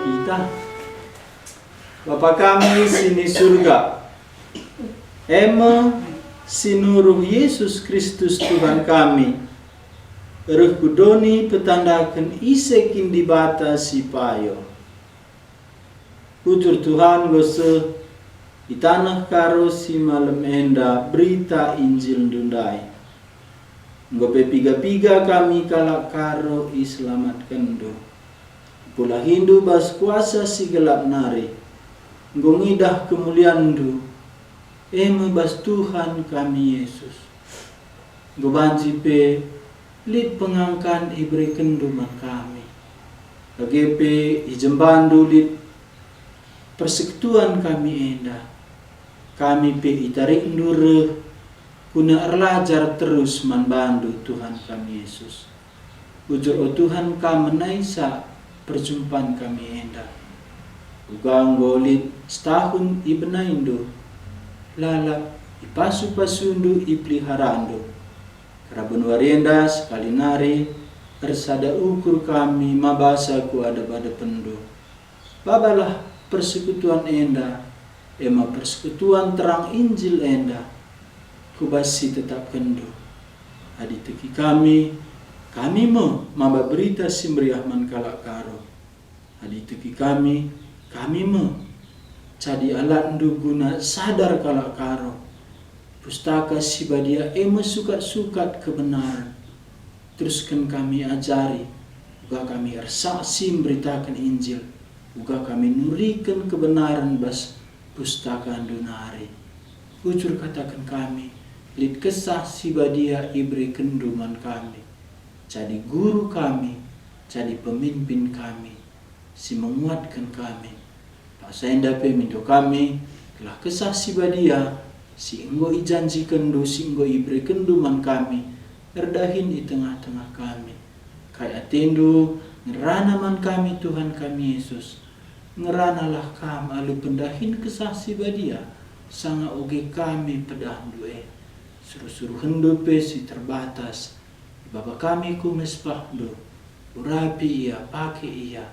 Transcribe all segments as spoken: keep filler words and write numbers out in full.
Kita. Bapa kami si ni Surga, e me si nuruh Yesus Kristus Tuhan kami, reh ku doni petandaken ise kin Dibata si payo. Bujur Tuhan enggo seh i taneh Karo si malem enda berita Injilndu ndai. Enggo pe piga-piga kami kalak Karo iselamatkenNdu. IpulahiNdu bas kuasa si gelap nari, enggo ngidah kemulianNdu, e me bas Tuhan kami Yesus. Enggo banci pe lit pengangkan iberekenNdu man kami. Bage pe i jembaNdu lit persekutuan kami enda. Kami pe itarikNdu reh guna erlajar terus man baNdu, Tuhan kami Yesus. Bujur, o Tuhan, Kam menaisa perjumpan kami enda. Uga enggo lit setahun ibenaindu, lalap ipasu-pasundu, ipeliharandu. Keraben wari enda sekali nari ersada ukur kami mabasa ku adep-adepenndu. Babalah persekutuan enda, e me persekutuan terang Injil enda, ku bas si tetapkenndu. Adi teki kami, kami me maba Berita Si Meriah man kalak Karo. Adi teki kami, kami me jadi alatndu guna sadar kalak Karo. Pustaka Si Badia e me sukat-sukat kebenaren. Terusken kami ajari, uga kami ersaksi mberitaken Injil, uga kami nuriken kebenaren bas pustakandu nari. Bujur kataken kami, lit Kesah Si Badia iberekenndu man kami. Jadi guru kami, jadi pemimpin kami, si menguatken kami. Paksa enda pe mindo kami, gelah Kesah Si Badia, si enggo ijanjikenndu, si enggo iberekenndu man kami, erdahin i tengah-tengah kami. Kai atendu, ngerana man kami, Tuhan kami Yesus. Ngeranalah Kam alu pendahin Kesah Si Badia, sanga uge kami pedahndu e. Suruh-suruhenndu pe si terbatas, ibaba kami ku mesbahNdu, urapi ia, pake ia,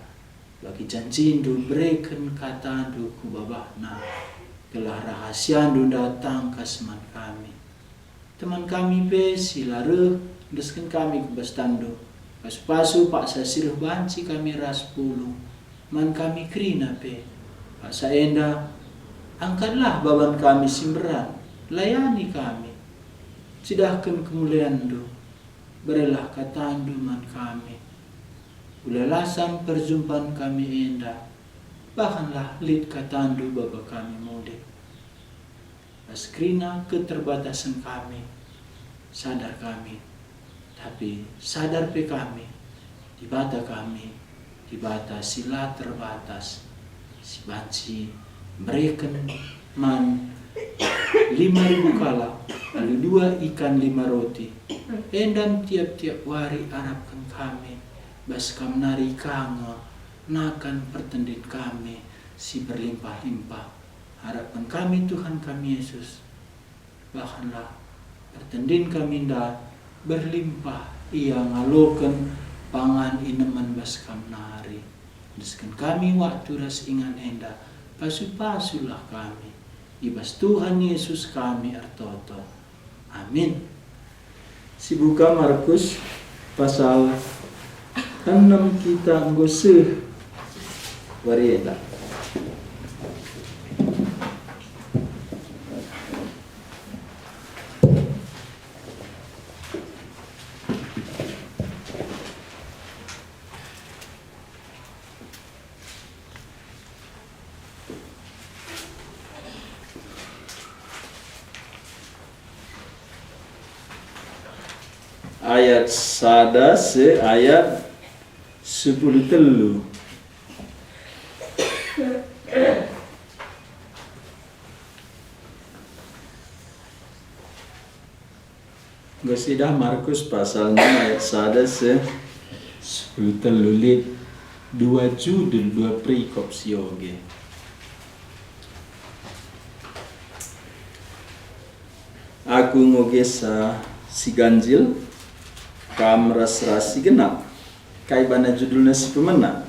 bagi janjiNdu bereken kataNdu ku babahna, gelah rahasiaNdu ndatang kas man kami. Teman kami pe si la reh endesken kami ku bas tanNdu, pasu-pasu paksa si reh banci kami ras pulung, man kami kerina pe. Paksa enda, angkatlah baban kami si mberat, layani kami. Cidahken kemulianNdu, berelah kataNdu man kami. Ula lasam perjumpan kami enda, bahanlah lit kataNdu baba kami mulih. Bas kerina keterbatasen kami, sadar kami, tapi sadar pe kami, Dibata kami, Dibata si la terbatas, si banci mereken man lima ribu kalak alu dua ikan lima roti. Enda tiap-tiap wari arapken kami, bas Kam nari ka nge nakan pertendin kami si berlimpah-limpah. Arapken kami, Tuhan kami Yesus. Bahanlah pertendin kami enda berlimpah ia ngaloken pangan inemen bas Kam nari. Endesken kami waktu ras ingan enda, pasu-pasulah kami. I bas Tuhan Yesus kami ertoto. Amin. Sibuka Markus pasal enem, kita enggo seh wari enda. Ayat sada seh ayat sepuluh telu. Enggo sidah Markus pasal enem ayat sada seh sepuluh telu, lit dua judul, dua perikop si oge. Aku ngoge sa si ganjil, kam ras-ras si genap. Kai bana judulna si pemena?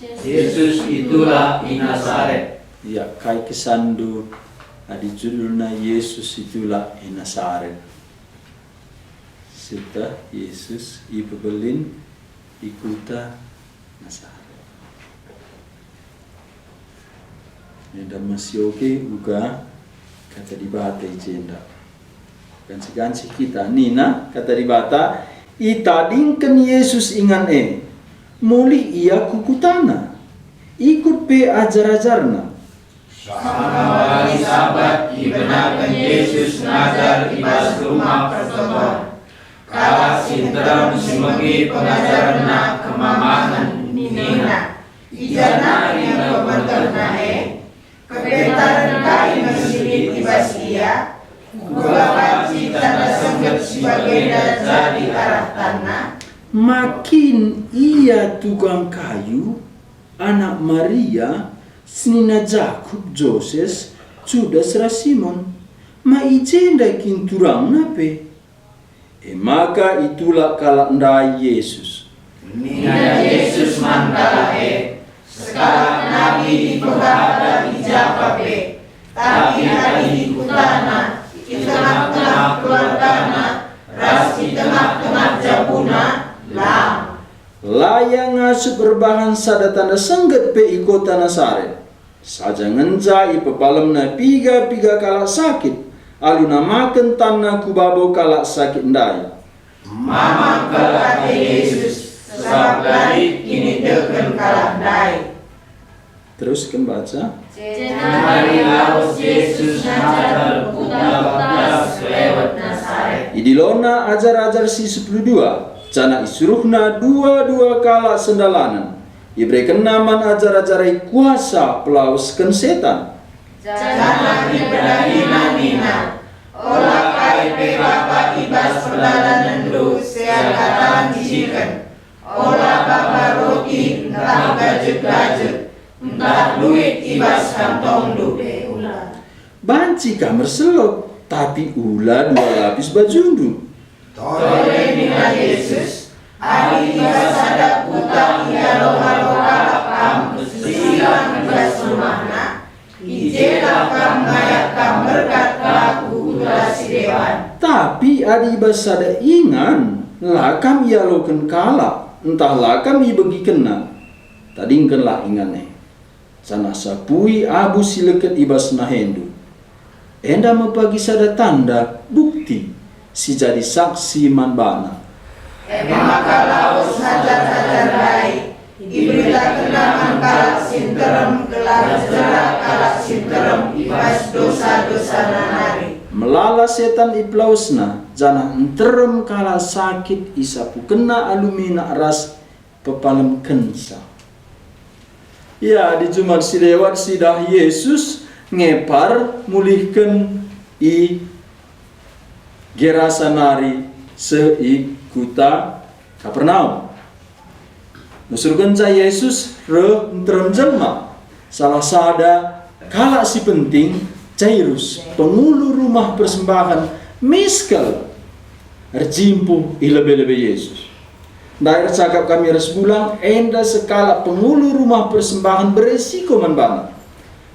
Yesus itulak i Nasaret. Ya, kai kesanndu adi judulna Yesus itulak i Nasaret? Sieteh Yesus ipebelin i kuta Nasaret. Enda me si oge uga Kata Dibata i jenda. Ganci-ganci kita nina Kata Dibata, itadingken Yesus ingan e, mulih ia ku kutana, ikut pe ajar-ajarna. Sanga wari Sabat ibenaken Jesus ngajar i bas Rumah Pertoton. Kalak si nterem si megi pengajarenNa kemamangen nina, "I ja nari nge pemetehNa e? Kepentaren kai nge si lit i bas Ia? Kuga banci tanda sengget si bagenda jadi arah tanNa?" Ma kin Ia tukang kayu, anak Maria, senina Jakup, Joses, Judas ras Simon? Ma i jenda kin turangna pe? E maka itulak kalak ndai Jesus. Nina Jesus man kalak e, "Sekalak nabi ipengkata i japa pe, tapi adi i kutana, i tengah-tengah keluargana, ras i tengah-tengah jabuna, lang." La ia ngasup erbahan sada tanda sengget pe i kota Nasaret. Saja ngenca ipepalemna piga-piga kalak sakit, alu namaken tanna ku babo kalak sakit ndai. Mamang kal ate Jesus, sabap la lit kiniteken kalak ndai. Terusken baca. Jenari lawes Jesus ngajar ku kuta-kuta si lewat Nasaret. Idilona ajar-ajar si sepuluh dua, janah isuruhna dua-dua kalak sendalanen. Iberekenna man ajar-ajar e kuasa pelawesken setan. Janah ipedahina nina, "Ola kai pe bapa i bas perdalanenndu seakatan ciken. Ola bapa roti ntah gajek-gajek, ntah duit i bas kantongndu pe ula." Banci kam erselok, tapi ula dua lapis bajundu. Tole nina Jesus, "Adi i bas sada kuta ialo-alo kalak kam, ersilang i bas rumahna, i jelah kam ngayak kam berkat ka ku kuta si deban. Tapi adi i bas sada ingan, la kam ialoken kalak, ntah la kam ibegikenna, tadingkenlah ingan e." Janah sapui abu si leket i bas nahendu. Enda me pagi sada tanda, bukti, si jadi saksi man bana. E maka lawes ajar-ajar ndai, iberitakenna man kalak si nterem gelah jera kalak si nterem i bas dosa-dosana nari. Melala setan ipelawesna, janah nterem kalak sakit isapukenna alu minak ras pepalemkenca. Ya, di Jumat si lewat sidah Jesus ngepar mulihken i Gerasa nari seh i kuta Kapernaum. Nusurkenca Jesus reh nterem jelma. Salah sada kalak si penting, Jairus, pengulu rumah persembahen, miskel erjimpuh i lebe-lebe Jesus. Ndai ercakap kami ras bulang, enda sekalak pengulu rumah persembahen beresiko man bana.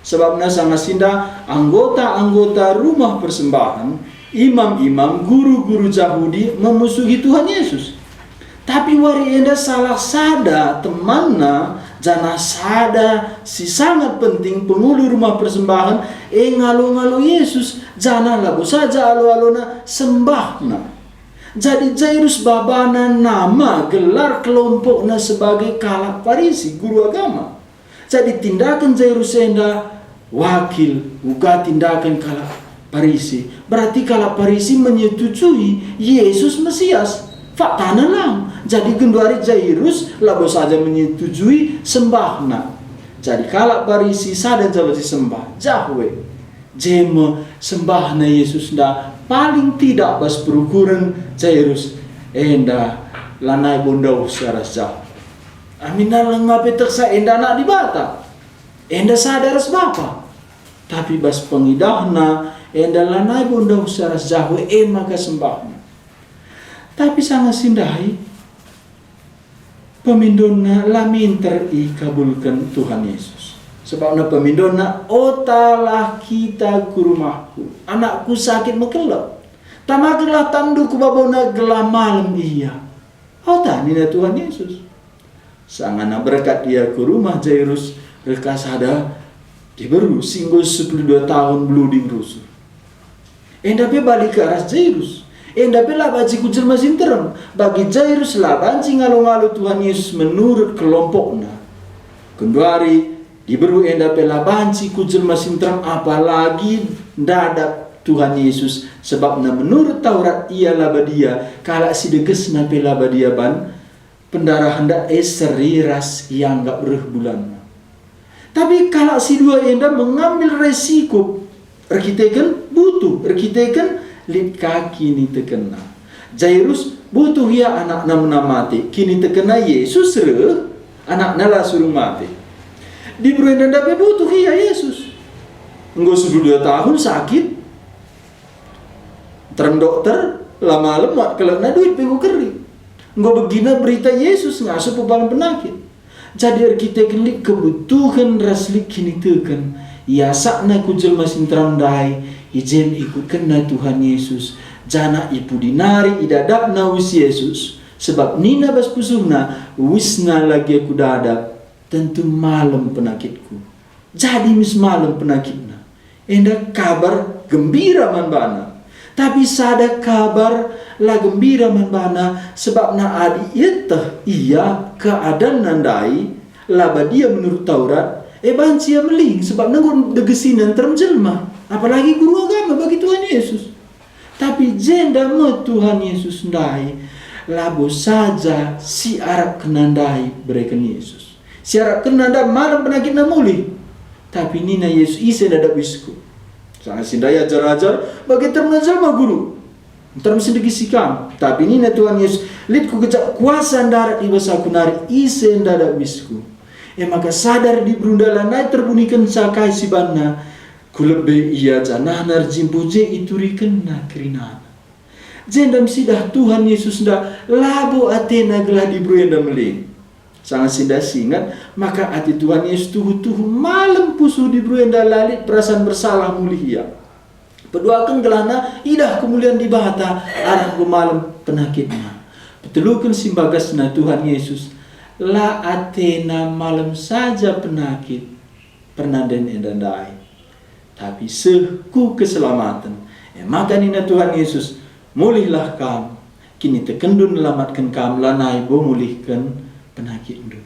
Sebabna sanga sinda anggota-anggota rumah persembahen, imam-imam, guru-guru Jahudi memusuhi Tuhan Yesus. Tapi wari enda salah sada temanna, janah sada si sangat penting pengulu rumah persembahen, e ngalo-ngalo Jesus, janah labo saja alo-alona, sembahna. Jadi Jairus babana nama gelar kelompokna sebagai kalak Parisi, guru agama. Jadi tindaken Jairus enda wakil uga tindaken kalak Parisi. Berarti kalak Parisi menyetujui Yesus Mesias. Faktana lang. Jadi genduari Jairus labo saja menyetujui sembahna. Jadi kalak Parisi sada jaba sisembah, Jahwe. Jeme sembahna Yesus enda paling tidak bas perukuren Jairus enda lanai bo ndauh ras Jahwe. Aminna langa pe teksa enda Anak Dibata. Enda sada ras Bapa. Tapi bas pengidahna enda lanai bo ndauh ras Jahwe, e maka sembahna. Tapi sanga si ndai, Pemindonna la minter ikabulken Tuhan Yesus. Sebabna pemindonna, "Otalah kita ku rumahku, anakku sakit mekelep. Tamakenlah tandu ku babona gelah malem ia." "Ota," nina Tuhan Yesus. Sangana berkat ia ku rumah Jairus, reh ka sada diberu si enggo sepuluh dua tahun beluding rusur. Enda pe bali ka ras Jairus. Enda pe la banci ku jelma si nterem. Bagi Jairus la banci ngalo-ngalo Tuhan Yesus menurut kelompokna. Genduari diberu enda pe la banci ku jelma si nterem, apalagi ndadap Tuhan Yesus, sebabna menurut Taurat ia la badia, kalak si degesna pe la badia ban pendarahen ndai seri ras ianggap reh bulanna. Tapi kalak si dua enda mengambil resiko erkiteken butuh, erkiteken lit ka kinitekenna. Jairus butuh ia anakna mena mate, kinitekenna Yesus reh, anakna la surung mate. Diberu enda pe butuh ia Yesus. Enggo sepuluh dua tahun sakit, nterem dokter, la malem, wat kelekna, duit pe enggo keri. Enggo begina berita Yesus ngasup pepalem penakit. Jadi erkiteken lit kebutuhen ras lit kiniteken, iasakna ku jelma si nterem ndai, i je me ikutkenna Tuhan Yesus, janah i pudi nari idadapna uis Yesus, sebab nina bas pusuhna, "Uisna la gia kudadap, tentu malem penakitku." Jadi mis malem penakitna. Enda kabar gembira man bana. Tapi sada kabar la gembira man bana, sebabna adi ieteh ia keadanna ndai, la badia menurut Taurat, e banci ia meling, sebabna enggo degesina nterem jelma, apalagi guru agama bagi Tuhan Yesus. Tapi jenda me Tuhan Yesus ndai, labo saja si arapkenna ndai bereken Yesus. Si arapkenna ndai malem penakitna mulih. Tapi nina Yesus, "Ise ndadap uisku?" Sanga si ndai ajar-ajar bage nteremna jelma, "Guru, nterem si ndegesi Kam." Tapi nina Tuhan Yesus, "Lit Kugejap kuasa ndarat i bas Aku nari, ise ndadap uisku." E maka sadar diberu enda lanai terbunikenca kai si banna, ku lebe ia janahna erjimpuh je iturikenna kerinana. Jenda me sidah Tuhan Yesus enda labo atena gelah diberu enda meling. Sanga si enda singet maka ate Tuhan Yesus tuhu-tuhu malem pusuh diberu enda la lit perasan bersalah mulih ia. Peduaken gelahna idah kemulian Dibata arah enggo malem penakitna. Peteluken si mbagasna Tuhan Yesus, la atena malem saja penakit pernanden enda ndai, tapi seh ku keselamaten. E maka nina Tuhan Yesus, "Mulihlah kam, kinitekenndu nelamatken kam, lanai bo mulihken penakitndu."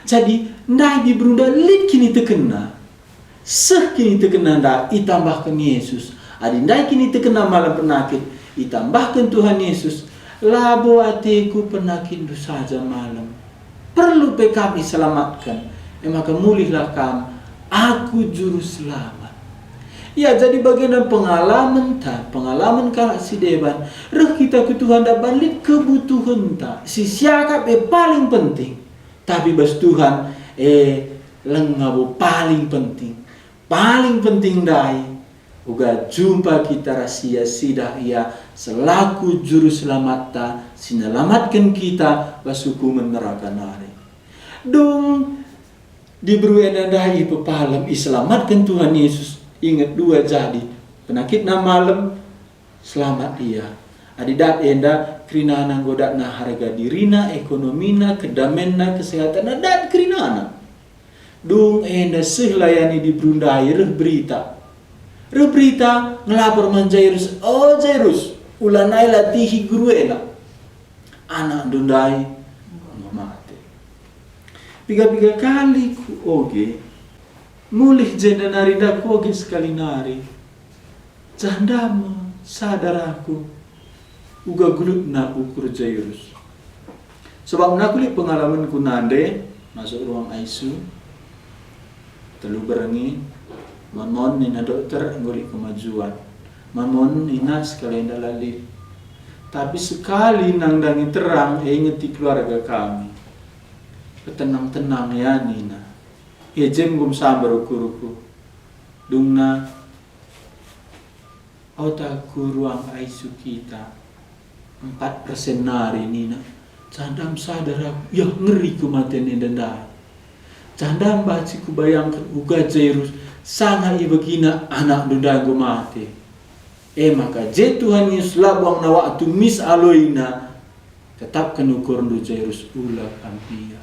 Jadi, ndai diberu enda lit kinitekenna. Seh kinitekenna enda itambahken Yesus. Adi ndai kinitekenna malem penakit, itambahken Tuhan Yesus, "Labo ateku penakitndu saja malem. Perlu pe kam iselamatken. E maka mulihlah kam, Aku Juru Selamat." Ya, jadi bagenda pengalamenta, pengalamen kalak si deban, reh kita ku Tuhan enda ban lit kebutuhenta, si siakap e paling penting. Tapi bas Tuhan, e, langa bo paling penting. Paling penting ndai, uga jumpa kita ras Ia, sidah Ia selaku Juru Selamatta si nelamatken kita bas hukumen neraka nari. Dung diberu enda ndai ipepalem, iselamatken Tuhan Yesus, inget dua jadi, penakitna malem, selamat ia. Adi dat enda, kerinana enggo datna harga dirina, ekonomina, kedamenna, kesehatanna, dat kerinana. Dung enda seh layani diberu ndai reh berita. Reh berita ngelapor man Jairus, "O Jairus, ulanai latihi guru enda. Anakndu ndai enggo mate." Piga-piga kali kuoge, mulih jenda nari nda kuoge sekali nari. Jah nda me sadar aku uga gelutna ukur Jairus. Sebabna aku lit pengalamenku nande masuk ruang I C U, telu berngi, "Mon-mon," nina dokter, "enggo lit kemajuan. Mon-mon," nina, "sekali enda la lit." Tapi sekali nandangi terang, e ingeti keluarga kami. "Petenang-tenang ya," nina. E je me enggo mesambar ukurku. Dungna, "Ota ku ruang I C U kita, empat persen nari," nina. Janah ndam sadar aku, yah, ngeri kematen enda ndai. Janah ndam banci kubayangken uga Jairus, sanga ibegina anakndu ndai enggo mate. E maka je Tuhan Yesus la buangna waktu mis aloina, "Tetapken ukurndu, Jairus, ula kam mbiar."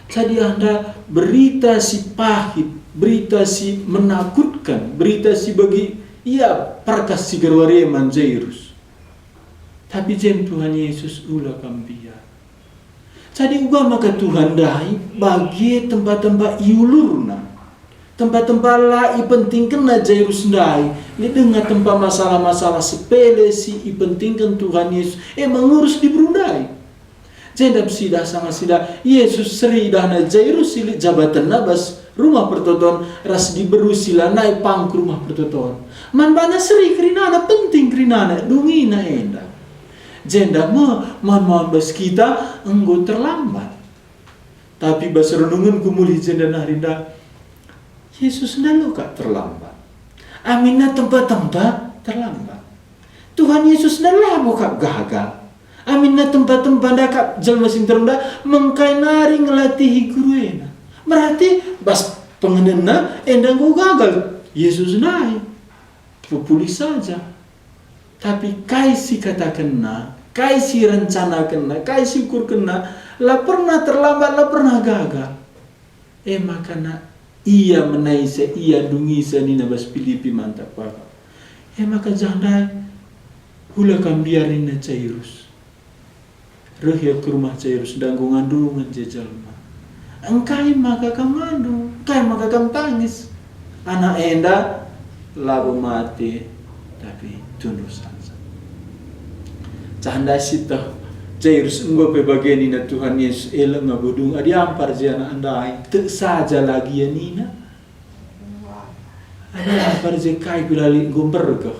Jadi enda berita si pahit, berita si menakutkan, berita si bagi ia perkas si genduari e man Jairus. Tapi jem Tuhan Yesus, "Ula kam mbiar." Jadi uga maka Tuhan ndai bage tempa-tempa iulurna. Tempa-tempa la ipentingkenna Jairus ndai, lit denga tempa masalah-masalah sepele si ipentingken Tuhan Yesus, e mengurus diberu ndai. Jenda sidah sanga sidah Yesus seri idahna Jairus si lit jabatenna bas rumah pertoton ras diberu si lanai pang ku rumah pertoton. Man bana seri kerinana, penting kerinana, dungina enda. Jenda me man-man bas kita enggo terlambat. Tapi bas renungenku mulih jenda nari enda, Yesus ndai la ka terlambat. Aminna tempa-tempa terlambat. Tuhan Yesus ndai labo kap gagal. Aminna tempa-tempa ndai kap jelma si nterem ndai mengkai nari ngelatihi guru ena. Berarti bas pengenenna enda enggo gagal Yesus ndai. Pepuli saja. Tapi kai si katakenna, kai si rencanakenna, kai si ukurkenna, la pernah terlambat, la pernah gagal. E maka na ia menaisa, ia dungisa nina bas Pilipi, "Mantap kap." E maka jah ndai, "Ula kam mbiar," nina Jairus. Reh ia ku rumah Jairus, ndai enggo ngandungen je jelma. "Engkai maka kam ngandung? Engkai maka kam tangis? Anak enda labo mate, tapi tunduh saja." Janah ndai sieteh Jairus enggo pe bage nina Tuhan Yesus, "Ela nga bodung, adi ampar je anak ndai, tek saja lagi ia," nina. "Adi ampar je kai ku la lit enggo mbergeh."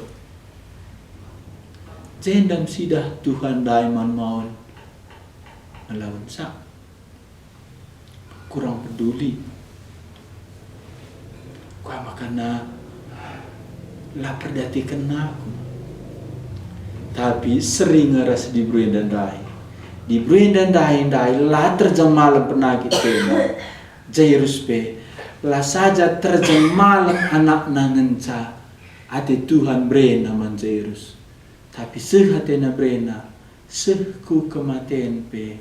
Jenda sidah Tuhan ndai man maul ngelawan sa. Kurang peduli. Kuakap maka la perdiateken aku. Tapi seri nge ras diberu enda ndai. Diberu enda ndai, ndai la terjeng malem penakit kena. Jairus pe la saja terjeng malem anakna ngenca ate Tuhan berena man Jairus. Tapi seh atena berena, seh ku kematen pe,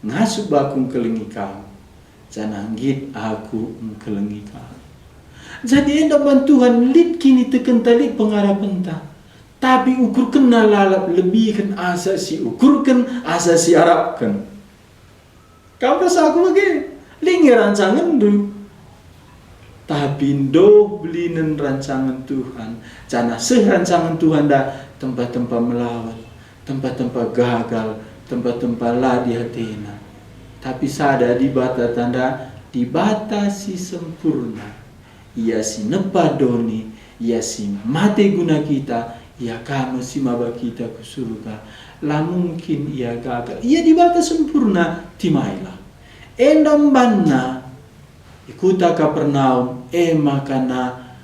ngasup aku engkelengi kam, janah nggit aku engkelengi kam. Jadi enda man Tuhan lit kinitekenta, lit pengarapenta. Tapi ukurkenna lalap lebihen asa si ukurken, asa si arapken. Kam ras aku bage, lit nge rancangenndu. Tapi ndauh belinen rancangen Tuhan, janah seh rancangen Tuhan enda tempa-tempa melawen, tempa-tempa gagal, tempa-tempa la diatena. Tapi sada Dibata tanda, Dibata si sempurna. Ia si nepa doni, Ia si mate guna kita, Ia ka me si maba kita ku surga. La mungkin Ia gagal. Ia Dibata sempurna, timailah. Enda mbanna i kuta Kapernaum, e maka na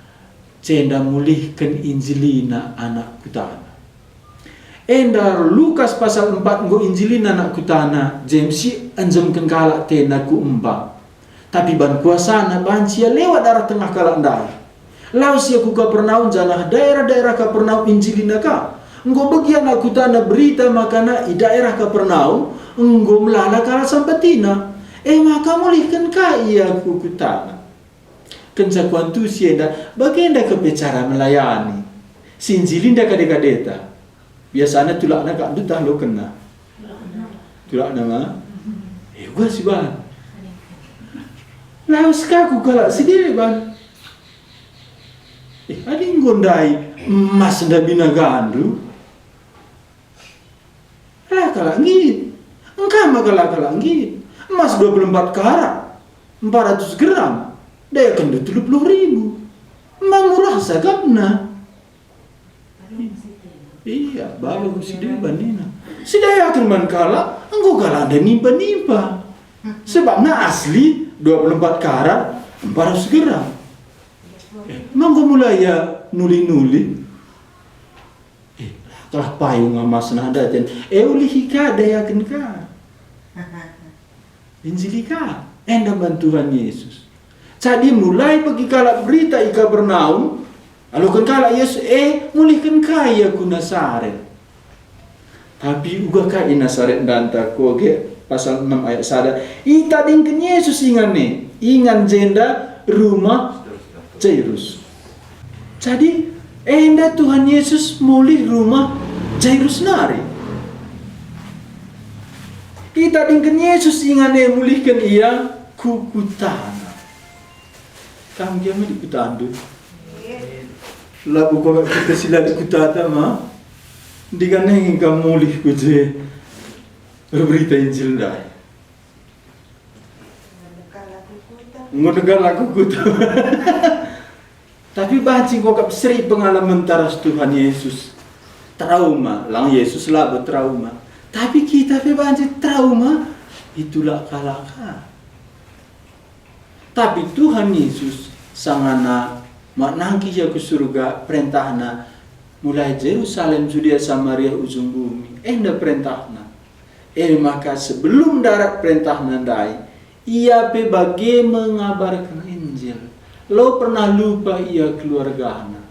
jenda mulihken Injilina anak kutana. Enda Lukas pasal empat enggo Injilina anak kutana, James si enjemken kalak tena ku embang. Tapi ban kuasana banci ia lewat arah tengah kalak ndai. Lawes ia ku Kapernaum, janah daerah-daerah Kapernaum Injilina ka. Enggo begi anak kutana berita maka na i daerah Kapernaum enggo melala kalak sampatina. E maka mulihken ka ia ku kutana. Kenca kuantusi enda, bagenda kepe cara melayani. Si Injilinda kade-kadeta. Biasana tulakna kak ndutah lokenna. Tulakna ma? Eh, uga si bahan. Lawes ka ku kalak si deban. Eh, adi enggo ndai emas ndai binagandu, la kalak nggit. Engkai maka la kalak nggit? Emas dua puluh empat karat, empat ratus gram, dayaken telu puluh ribu. Emang murah sagapna. Iya, baba ku si deban nina. Sidayaken man kalak, enggo kalak ndai nimpa-nimpa. Sebabna asli dua puluh empat karat, empat ratus gram. Eh, manggo mulai ia nuli-nuli. Eh, lah payung emas nah daten. Eh, ulihi ka, dayaken ka. Injili ka, enda man Tuhan Yesus. Jadi mulai bagi kalak berita i Kapernaum, aloken kalak Yesus e, mulihken ka ia ku Nasaret. Tapi uga ka i Nasaret ndanta, ku age pasal enem ayat sada, itadingken Yesus ingan e, ingan jenda rumah Jairus. Jadi, enda Tuhan Yesus mulih rumah Jairus nari. Itadingken Yesus ingan e mulihken ia ku kutana. Kam gia me di kutandu? Labo kok kita si la di kutata ma? Ndiganeng kam mulih ku je erberita Injil ndai. Enggo degan aku kuta. Tapi banci enggo kap seri pengalaman taras Tuhan Yesus. Trauma, lang Yesus labo trauma. Tapi kita pe banci trauma, itulak kalak ka. Tapi Tuhan Yesus sangana mak nangkih ia ku surga, perentahna mulai Jerusalem, Judea, Samaria, ujung bumi. Enda perentahna. E maka sebelum ndarat perentahna ndai, ia pe bage me ngabarken Injil. La pernah lupa ia keluargana.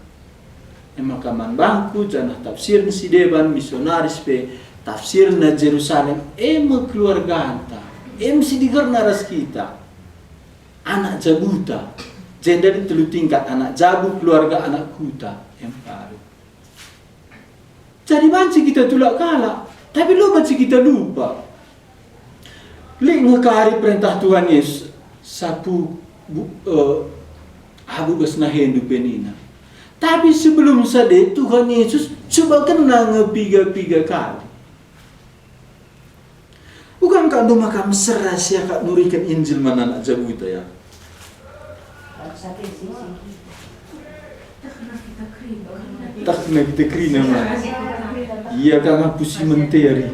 E maka man bangku janah tafsiren si deban misionaris pe tafsirna Jerusalem e me keluarganta, e me si digerna ras kita. Anak jabuta, jenda di telu tingkat, anak jabu, keluarga, anak kuta, e me kari. Jadi banci kita tulak kalak, tapi la banci kita lupa. Lit nge kari perentah Tuhan Yesus, sapu bu-, eh, abu bas nahendu pe nina. Tapi sebelum sade Tuhan Yesus cuba kena nge piga-piga kali. Uga engka ndu maka mesera si akap nuriken Injil man anak jabuta, ya? Tak kena kita kerina, man. Ia ka ngapusi menteri.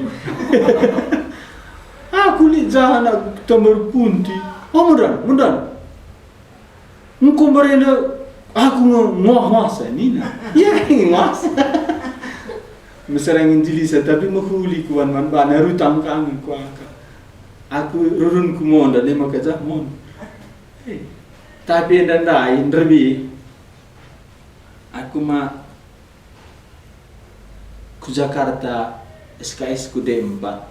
Aku lit jah anak tambar punti. Oh, mudan, mudan. Engko mbarenda aku nge-, nguah-nguasa nina. Ia nge nguasa. Mesera nginjilisa, tapi mehuli kuan man bana, rutang kami kuaka. Aku rurun ku Monda, dia maka jah Monda. Eh, tapi enda ndai nderbi. Aku ma ku Jakarta, S K S ku D empat,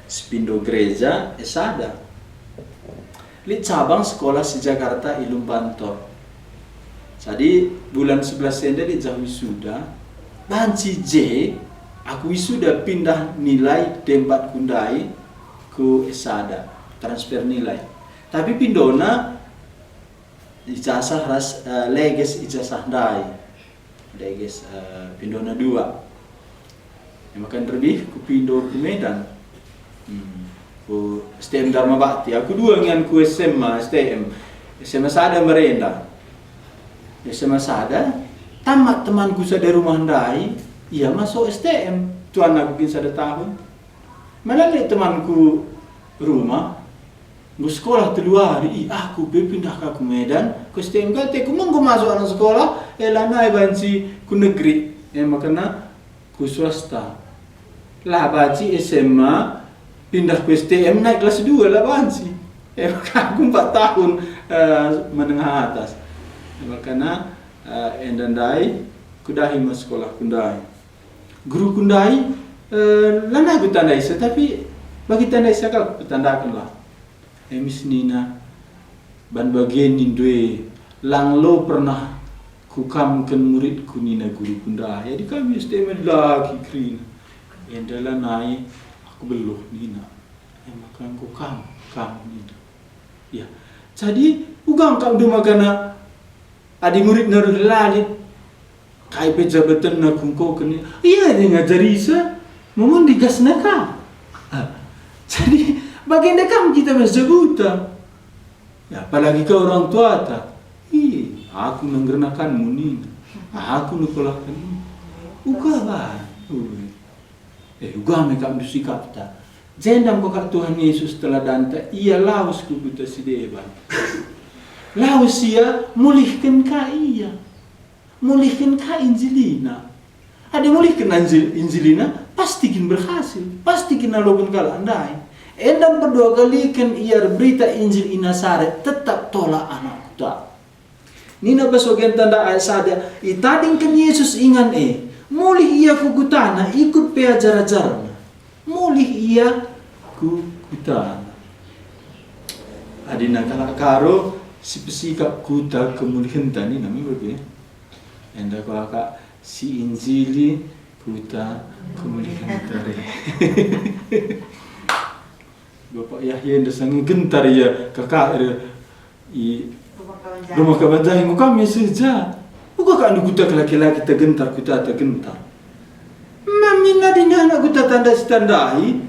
Sepindo Gereja, S sada. Lit cabang sekolah si Jakarta i Lumbantor. Jadi, bulan sebelas enda lit jah wisuda, banci je aku wisuda pindah nilai D empat ku ndai ku S sada, transfer nilai. Tapi pindona ijazah ras, eh, leges ijazah ndai. Leges, eh, pindona dua. E maka nderbih kupindo ku Medan. Hmm. Ku S T M Dharma Bakti. Aku dua ngian ku S M A, S T M. S M A sada merenda. S M A sada, tamat temanku sada rumah ndai, ia masuk S T M. Tuan aku kin sada tahun. Malah lit temanku rumah, enggo sekolah telu wari, ih, aku pe pindah ka ku Medan, ku S T M ka, teku me enggo masuk anak sekolah, e lanai banci ku negeri. E makana ku swasta. La banci S M A, pindah ku S T M, naik kelas dua la banci. E maka aku empat tahun, eh, menengah atas. E makana, eh, enda ndai, kudahi me sekolah ku ndai. Guru ku ndai, eh, lanai ku tandaisa, tapi bagi tandaisa kal kupetandaken lah. E mis nina, ban bage nindu e, lang lo pernah kukamken muridku nina guru ku ndai. Jadi kami S T M lagi kerina. Enda lanai aku beluh nina. E maka enggo kam, kam nina. Ya, jadi uga kam ndu makana adi muridna reh la lit, kai pe jabatenna kungkoken, ia nge ngajarisa, mumun digasna ka. Ah, jadi bagenda kam kita bas jabuta. Ya, apalagi ka orang tuata. Ih, aku nenggernakanmu nina. Aku nekolahkenmu. Uga bahan. Ui. Eh, uga me kap ndu sikapta. Jenda enggo kap Tuhan Yesus teladanta, ia lawes ku kuta si deban. Lawes ia, mulihken ka ia. Mulihken ka Injilina. Adi mulihken Injil-, Injilina, pasti kin berhasil, pasti kin naloken kalak ndai. Enda mperdua kaliken ia erberita Injil i Nasaret, tetap tolak anak kuta. Nina bas bagenda enda ayat sada, itadingken Yesus ingan e, mulih ia ku kutana, ikut pe ajar-ajarna. Mulih ia ku kutana. Adina kalak Karo si pesikap kuta kemulihenta nina me bage. Enda kuakap si Injili kuta kemulihenta re. Bapak Yahya enda sanga gentar ia K K R i Rumah Kabanjahe. Rumah Kabanjahe, enggo kami seja. Uga ka anu kuta kelaki-laki tegentar, kuta tegentar. Mami nadina anak kuta tanda si tandai,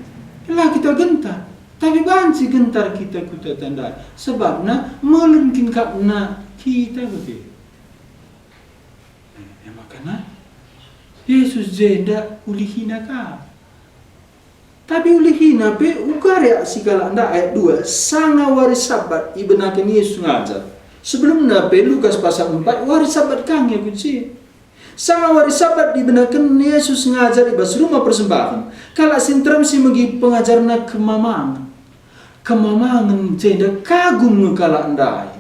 la kita gentar. Tapi banci gentar kita kuta tandai. Sebabna melen kin kapna kita bage. E maka Yesus jenda ulihina ka. Tapi ulihina pe uga reaksi kalak enda ayat dua, sanga wari Sabat ibenaken Yesus ngajar. Sebelumna pe Lukas pasal empat, wari Sabat ka nge ku je. Sanga wari Sabat ibenaken Yesus ngajar i bas rumah persembahen. Kalak si nterem si megi pengajarna kemamangen. Kemamangen jenda kagum nge kalak ndai.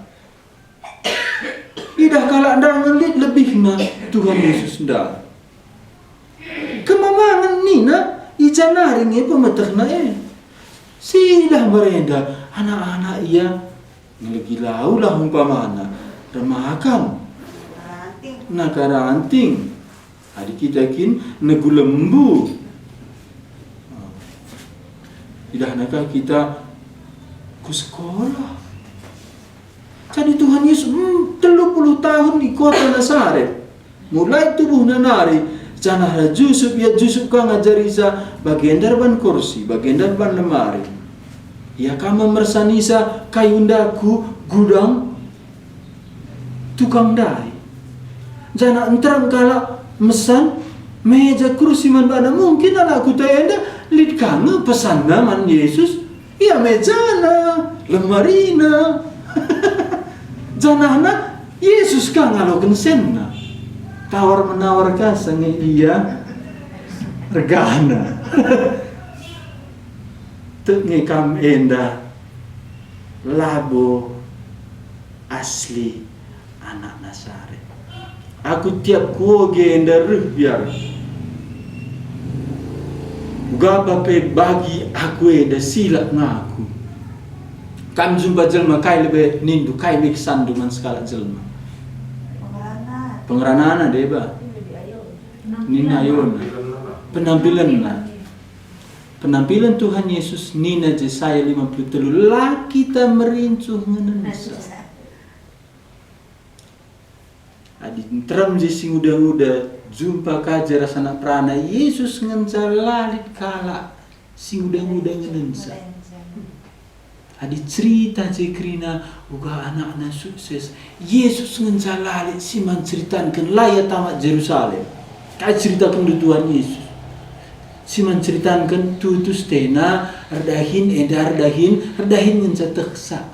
Idah kalak ndai nge lit lebihna Tuhan Yesus ndai. Kemamangen nina, i ja nari nge pemetehna e. Sidah mbarenda anak-anak ia ngelegi laulah umpamana remakan naka ranting. Adi kita kin negu lembu, idahna ka kita ku sekolah. Jadi Tuhan Yesus, mm, telu puluh tahun i kota Nasaret. Mulai tubuhna nari, janah ras Jusup, ia Jusup ka ngajarisa, bagenda erban kursi, bagenda erban lemari. Ia ka memersanisa kayu enda ku gudang tukang ndai. Janah nterem kalak mesan meja kursi man bana. Mungkin anak kuta enda lit ka nge pesanna man Yesus. Ia mejana, lemarina. Janahna Yesus ka ngaloken senna. Tawar-menawar ka sanga ia ergana. Tek nge kam enda labo asli anak Nasaret. Aku tiap kuoge enda reh biar. Ugapa pe bagi aku enda silak ngaku. Kam jumpa jelma, kai lebe nindu, kai me kesanndu man sekalak jelma? Pengeranana deba. Nina ayona. Penampilenna. Penampilen Tuhan Yesus nina Jesaya lima puluh telu, la kita merincuh ngenensa. Adi nterem je si nguda-nguda, jumpa ka je ras anak perana, Yesus ngenca la lit kalak si nguda-nguda ngenensa. Adi cerita je kerina uga anakna sukses, Yesus ngenca la lit si man ceritanken la ia tamat Jerusalem. Kai ceritaken Tuhan Yesus? Si man ceritanken tutus tena erdahin, enda erdahin, erdahin ngenca tehsa.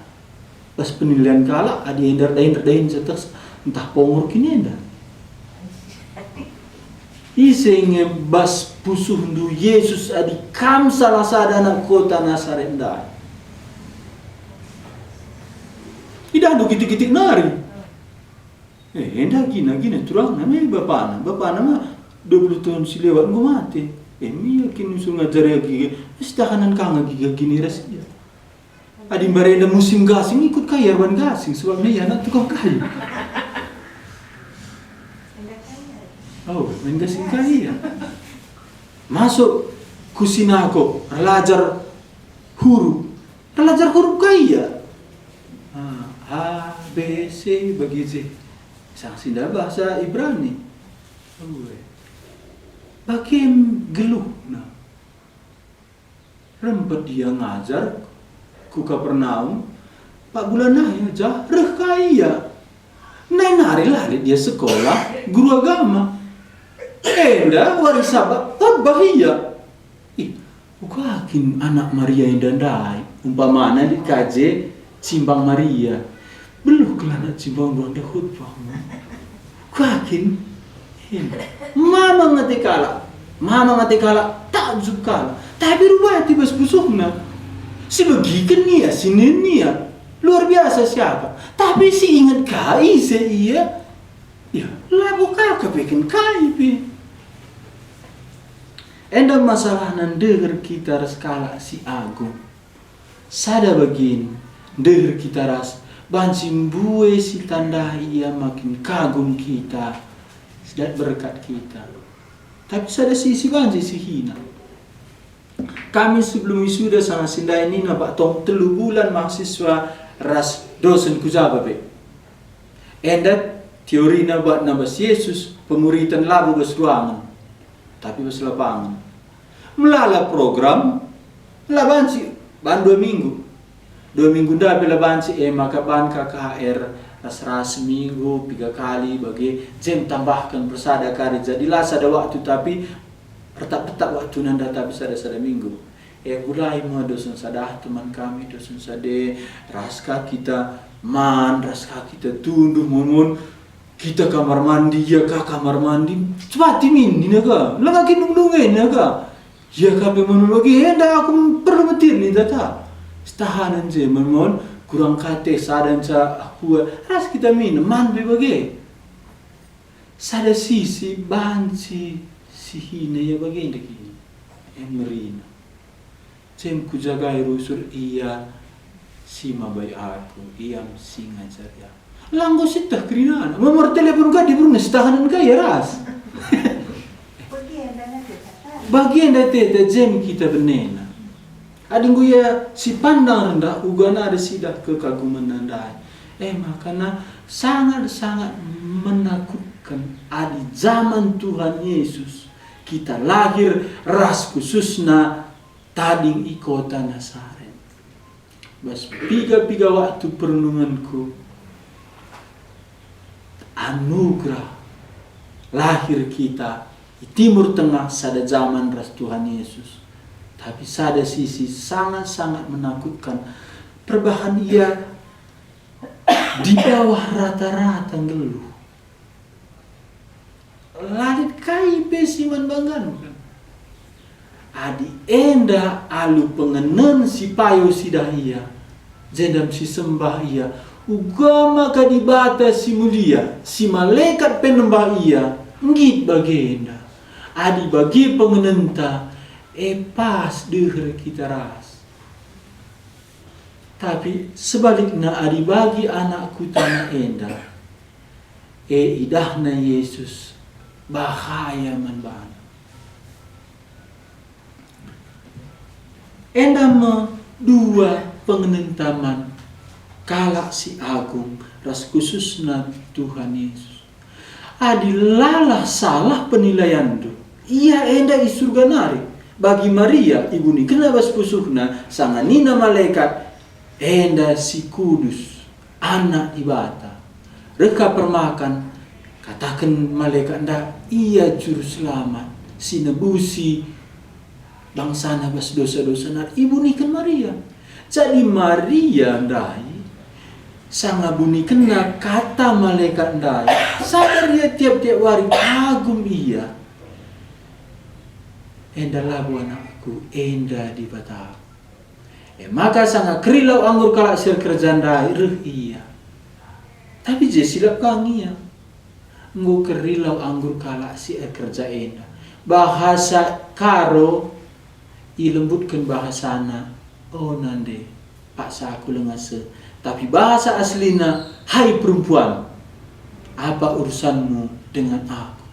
Bas penilaian kalak, adi enda erdahin, erdahin ngenca tehsa, ntah pongor kin enda. Ise nge bas pusuhndu Yesus adi kam salah sada anak kota Nasaret ndai? Idahndu kitik-kitik nari. Eh, enda gina, gina turangna me bapana. Bapana ma dua puluh tahun si lewat enggo mate. Eh, mia kin usung ngajari agi, eh, sitahanan ka nge agi ras ia. Adi mbarenda musim gasing, ikut ka ia erban gasing, sebab me ia anak tukang kayu. Oh, main gasing ka ia. Masuk ku sinagog, erlajar huruf. Erlajar huruf ka ia. Ah, A, B, C, bagi C. Sangsinda bahasa Ibrani. Ue. Bage geluhna. Rempet ia ngajar ku Kapernaum, empat bulan nai aja reh ka ia. Nai nari la lit ia sekolah guru agama. Enda wari Sabat khotbah ia. Ih, uga kin anak Maria enda ndai, umpamana lit ka je cimbang Maria. Beluh kal anak cimbang ndai khotbah. Uga kin. Mama ngate kalak, mama ngate kalak, takjub kalak. Tapi rubati bas pusuhna. Si begiken ia, si nin ia, luar biasa siakap. Tapi si inget ka ise ia? Ya, labo ka kepeken kai pe. Enda masalahna ndeher kita ras kalak si agung. Sada bagin, ndeher kita ras, banci mbue si tandahi ia makin kagum kita, si dat berkat kita. Tapi sada sisi banci si hina. Kami sebelum wisuda sanga si ndai nina bak tong telu bulan mahasiswa ras dosen ku Jaba pe. Enda teorina bak nabas Yesus, pemuritan labo bas ruangen, tapi bas lapangen. Melala program, la banci, ban dua minggu. Dua minggu ndai pe la banci, e maka ban K K H R ras-ras seminggu, piga kali bage, jem tambahken persada kari. Jadi la sada waktu, tapi ertap-ertap waktuna ndai, tapi sada-sada minggu. E, mulai me dosen sada teman kami, dosen sada, ras ka kita man, ras ka kita tunduh, mun-mun kita kamar mandi, ia ka kamar mandi, cepati min nina ka, langa kin dungdung e nina ka. Ia ka pe mun bagi, enda aku perlu metir ninta ka. Setahanen je, mun-mun kurang kate sada nca aku, ras kita min, man pe bage. Sada sisi banci si hina ia bagenda kin, e merina. Jem kujagai rusur ia si mabai aku, ia si ngajari aku. La enggo sieteh kerinana. Nomor telepon ka diberuna, setahanen ka ia ras. Bagenda teta jem kita benena. Adi enggo ia sipandang rendah, uga nari sidah kekagumenna ndai. E maka na sangat-sangat menakutken adi jaman Tuhan Yesus kita lahir ras khususna tading i kota Nasaret. Bas piga-piga waktu perenungenku, anugerah lahir kita i Timur Tengah sada jaman ras Tuhan Yesus. Tapi sada sisi sangat-sangat menakutkan, perbahan ia di bawah rata-rata nggeluh. La lit kai pe si man bangganken. Adi enda alu pengenen si payo sidah ia, jenda sisembah ia, uga maka Dibata si mulia, si malekat pe nembah ia, nggit bagenda. Adi bagi pengenenta, e pas deher kita ras. Tapi sebalikna, adi bagi anak kutana enda, e idahna Yesus bahaya man bana. Enda me dua pengenenta man kalak si agung ras khususna Tuhan Yesus. Adi lalah salah penilaianndu, ia enda i Surga nari. Bagi Maria, ibunikenna bas pusuhna, sanga nina malekat, enda si kudus, Anak Dibata. Reh ka permakan, kataken malekat enda, ia Juru Selamat, si nebusi bangsana bas dosa-dosa nari, ibuniken Maria. Jadi Maria ndai, sanga bunikenna kata malekat ndai, sadar ia tiap-tiap wari kagum ia. Enda labo anakku, enda Dibata. E maka sanga kerilau anggur kalak si erkerja ndai reh ia. Tapi je silap ka nge ia. Enggo kerilau anggur kalak si erkerja enda. Bahasa Karo ilembutken bahasana, "O nande, paksa aku langa seh." Tapi bahasa aslina, "Hai perempuan, apa urusanmu dengan aku?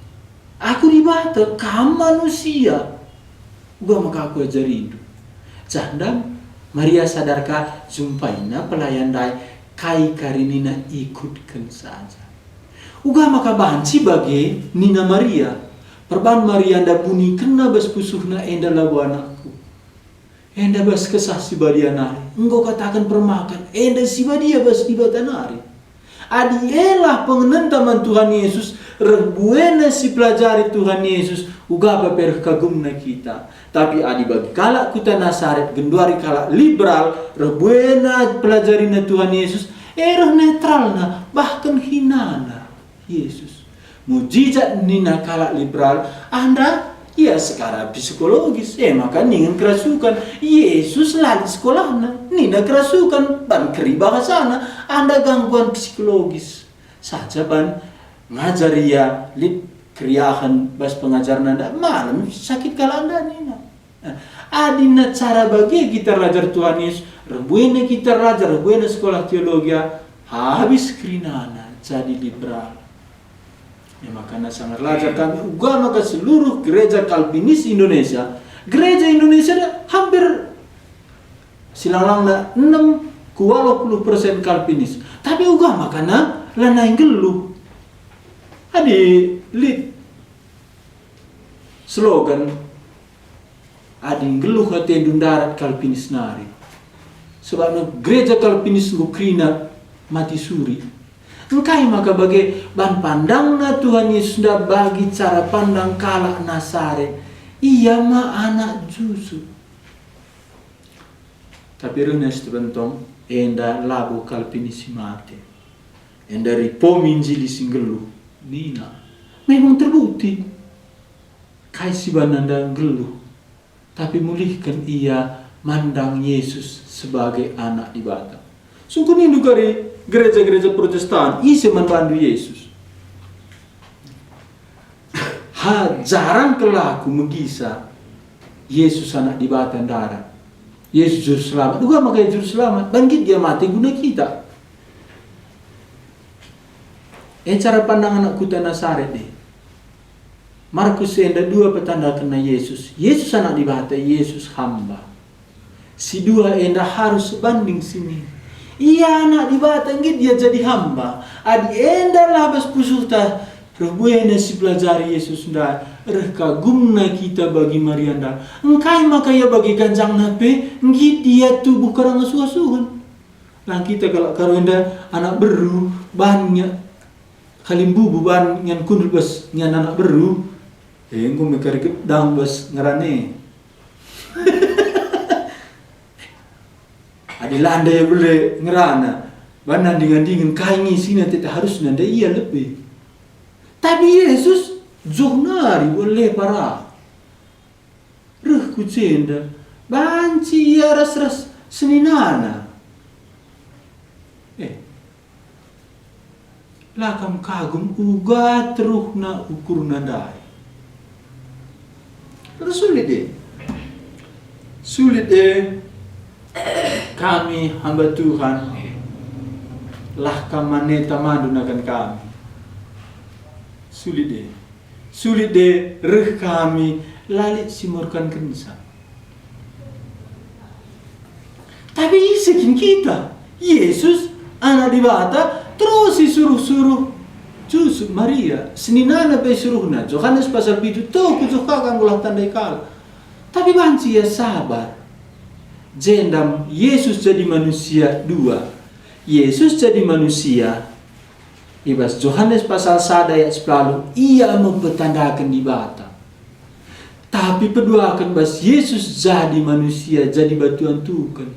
Aku Dibata, kam manusia. Uga maka aku ajarindu." Janah Maria sadar ka jumpaina pelayan ndai kai kari nina ikutken saja. Uga maka banci bage nina Maria, perban Maria enda bunikenna bas pusuhna enda labo anakku. Enda bas Kesah Si Badia nari, enggo kataken permakan, enda si badia bas Dibata nari. Adi elah pengenenta man Tuhan Yesus, reh buena si pelajari Tuhan Yesus, uga pe reh kagumna kita. Tapi adi bagi kalak kuta Nasaret, genduari kalak liberal, reh buena pelajarina Tuhan Yesus, e reh netralna, bahken hinana Yesus. Mujizat nina kalak liberal, enda Ia secara psikologis, e maka ningen kerasukan. Yesus la lit sekolahna, nina kerasukan, ban keri bahasana, enda gangguan psikologis. Saja ban ngajar ia lit keriahen bas pengajarna enda, malem sakit kalak enda nina. Nah, adina cara bage kita rajar Tuhan Yesus, reh buena kita rajar, reh buena sekolah teologia, habis kerinana jadi liberal. E maka sanga erlajar kami uga maka seluruh gereja Kalvinis Indonesia, gereja Indonesia hampir silang-langna enem ku waluh puluh persen Kalvinis. Tapi uga maka lanai nggeluh. Adi lit slogan, "Adi nggeluh atendu ndarat Kalvinis nari." Sebabna gereja Kalvinis enggo kerina mati suri. Engkai maka bage ban pandangna Tuhan Yesus enda bagi cara pandang kalak Nasaret? Ia ma anak Jusup. Tapi rehna si tebentong, enda labo Kalvinis si mate. Enda ripomi njili si nggeluh, nina, memang terbukti. Kai si banna enda nggeluh, tapi mulihken ia mandang Yesus sebagai Anak Dibata. Sungkunindu kari gereja-gereja Protestan, ise man bandu Yesus? Ha, jarang kelaku megisa Yesus Anak Dibata ndarat. Yesus Juru Selamat. Uga maka Ia Juru Selamat. Bangkit Ia mate guna kita. E cara pandang anak kuta Nasaret e. Markus enda dua petandakenna Yesus. Yesus Anak Dibata, Yesus hamba. Si dua enda harus sebanding sining. Ia Anak Dibata nggit Ia jadi hamba. Adi enda la bas pusuhta, reh buena si pelajari Yesus ndai, reh kagumna kita bagi Maria ndai. Engkai maka Ia bagi ganjangna pe nggit Ia tubuh kerang asuh-asuhen? Lang kita kalak Karo enda anak beru, bahan nge-, kalimbubu bahan ngian kundul bas ngian anak beru. Eh, enggo me kari gedang bas ngerana. Adi la ndai bele ngerana, bahan nanding-nandingen kai nge isina tete harusna ndai ia lebe. Tapi Yesus joh nari wele para. Reh ku jenda, banci ia ras-ras seninana. Eh, la kam kagum uga teruhna ukurna ndai. Terus sulit e. Sulit e kami hamba Tuhan. Lah kam mane tamandu nakan kami. Sulit e. Sulit e reh kami, la lit si merkankenca. Tapi ise kin kita? Yesus, Anak Dibata, terus isuruh-suruh Jusup, Maria, seninana pe isuruhna, Johanes pasal pitu, "Tok, kujoh ka kam gelah tandai kalak." Tapi banci ia sabar. Jenda Yesus jadi manusia dua. Yesus jadi manusia, i bas Johanes pasal sada ayat sepuluh, ia me petandaken Dibata. Tapi peduaken bas Yesus jadi manusia, jadi batu antuken.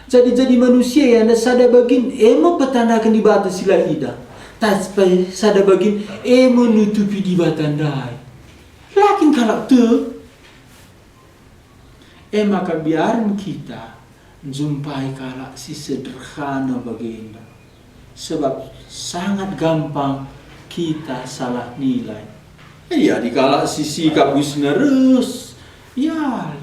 Jadi, jadi manusia ia enda sada bagin, e me petandaken Dibata si la idah. Tapi sada bagin, e me nutupi Dibata ndai. La kin kalak tek. E maka biaren kita njumpai kalak si sederhana bagenda, sebab sangat gampang kita salah nilai. Ia di kalak si sikap buisna reh, ya,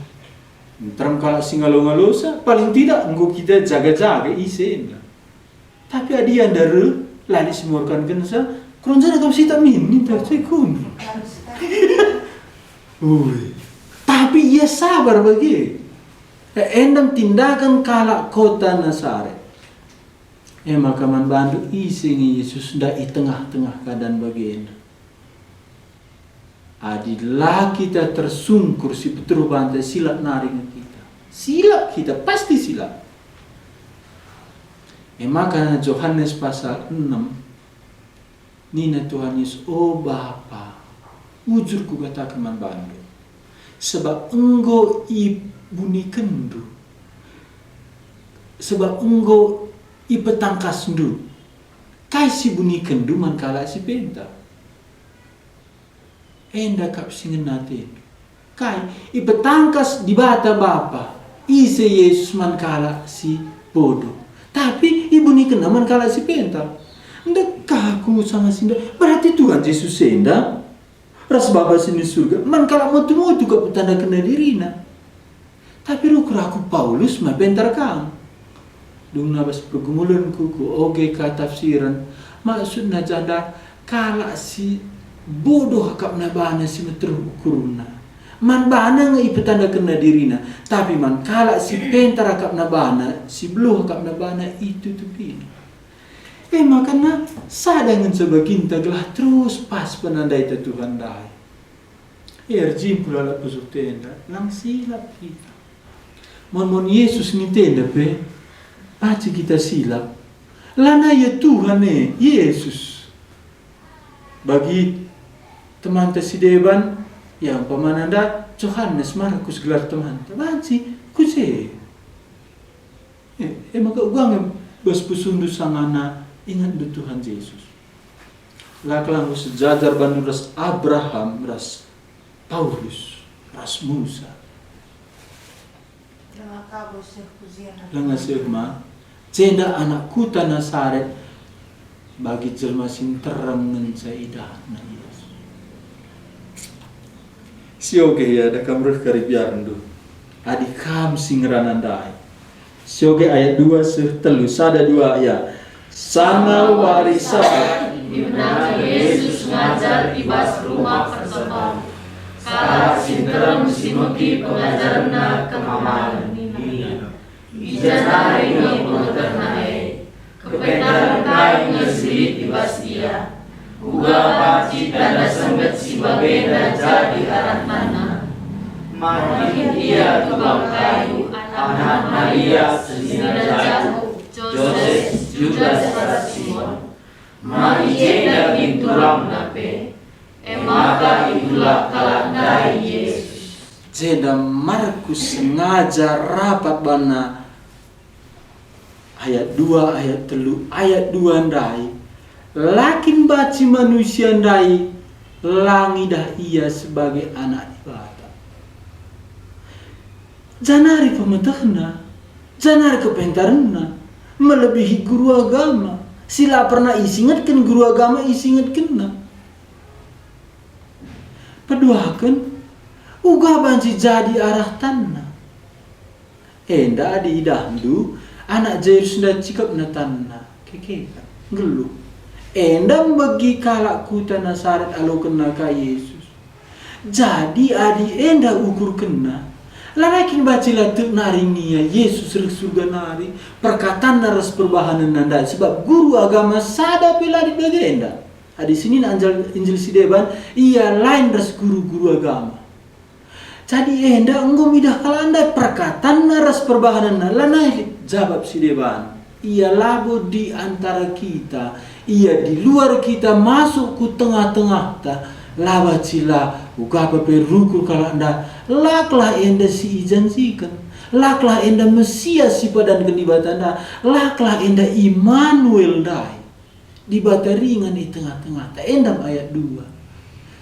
nterem kalak si ngalo-ngalosa, paling tidak enggo kita jaga-jaga ise enda. Tapi adi enda reh, la lit si merkankenca, kerunjana kam sitap min, ninta cekun. Ui. Tapi ia sabar bage. E, enda me tindakan kalak kota Nasaret. E maka man bandu ise nge Yesus ndai i tengah-tengah keadaan bagenda. Adi la kita tersungkur si peteruh banta, silap nari nge kita. Silap kita, pasti silap. E maka Johanes pasal enem, nina Tuhan Yesus, "O Bapa, ujur kukataken man bandu, sebab enggo ibunikenndu, sebab enggo ipetangkasndu. Kai si ibunikenndu man kalak si penta?" Enda kap si ngena atendu. Kai, ipetangkas Dibata Bapa, ise Yesus man kalak si bodoh, tapi ibunikenNa man kalak si pentar. Ndekah aku sanga si enda, berarti Tuhan Jesus enda ras Bapa si ni Surga man kalak motu-motu kap itandakenNa diriNa. Tapi rukur aku Paulus ma pentar kam. Dungna bas pergumulenku, kuoge ka tafsiren, maksudna janda kalak si bodoh akapna bana si meteruk ukurna. Man bana nge ipetandakenna dirina, tapi man kalak si pentar akapna bana, si beluh akapna bana, itutupina. E makana sada ngenca baginta gelah terus pas penandaita Tuhan ndai. E, erjimpuh lalap pusuh tenda, lang silap kita. Mon-mon Yesus nitenda pe, aci kita silap. Lanai ia Tuhan e, Yesus. Bagi temanta si deban, ya umpamana nda Johanes, Markus gelar temanta. Banci, ku je. E, e maka uga nge bas pusuhndu sangana ingetndu Tuhan Jesus. La kelang sejajar bandu ras Abraham, ras Paulus, ras Musa. Langa kabo seh ku ziarah. Langa seh ma, jenda anak kuta Nasaret bagi jelma si nterem ngenca idahna Yesus. Sioge ia, da kam reh kari biarndu. Adi kam si ngerana ndai. Sioge ayat dua seh telu, sada dua ya. Sanga wari Sabat, Yesus ngajar i bas Rumah Persembahyu. Kalak si nterem si megi pengajarenNa kemamalen nina, "I ja nari nge pemetehna e? Kepentaren kai nge si lit i bas ia? Kuga banci tanda sengget si bagenda jadi arah tanna? Ma kin ia tukang kayu, anak Maria, senina Jakup, Joses, Judas ras Simon? Ma i jenda kin turangna pe?" E maka itulak kalak ndai Yesus. Jenda Markus sengaja rapat bana ayat dua, ayat telu, ayat dua ndai, la kin banci manusia ndai la ngidah ia sebagai anak Dibata. Janari pemetehna, janari kepentarenna, melebihi guru agama, si la pernah isingetken guru agama isingetkenna. Peduaken, uga banci jadi arah tanna. Enda adi idahndu, anak Jairus enda cikepna tanna, kekeken, nggeluh. Enda mbegi kalak kuta Nasaret alokenna ka Yesus. Jadi adi enda ukurkenna, lanai kin banci la tek nari ngia Yesus reh Surga nari, perkatanna ras perbahanenna ndai, sebab guru agama sada pe la lit bagenda. Adi senina Injil, Injil si deban, ia lain ras guru-guru agama. Jadi enda enggo midah kalak ndai perkatanna ras perbahanenna, lanai lit jabap si deban. Ia labo di antara kita, ia di luar kita, masuk ku tengah-tengahta. La banci la, uga pe rukur kalak ndai, la kelah enda si ijanjiken, la kelah enda Mesias si ipadanken Dibata ndai, la kelah enda Immanuel ndai. Dibata ringan i tengah-tengahta, enda me ayat dua.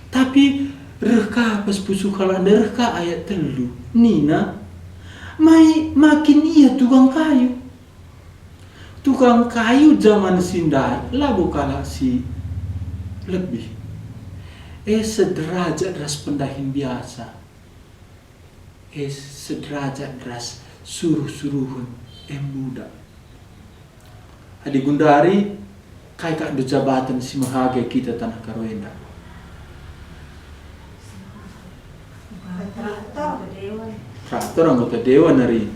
Tapi reh ka pas pusuh kalak ndai, reh ka ayat telu. Nina, "Ma i, ma kin ia tukang kayu?" Tukang kayu jaman si ndai labo kalak si lebih. E, sederajat ras pendahin biasa. E, sederajat ras suruh-suruhen, e, mbudak. Adi gundari, kai kap ndu jabaten si mehage kita taneh Karo enda? Traktor. Traktor anggota dewan nari.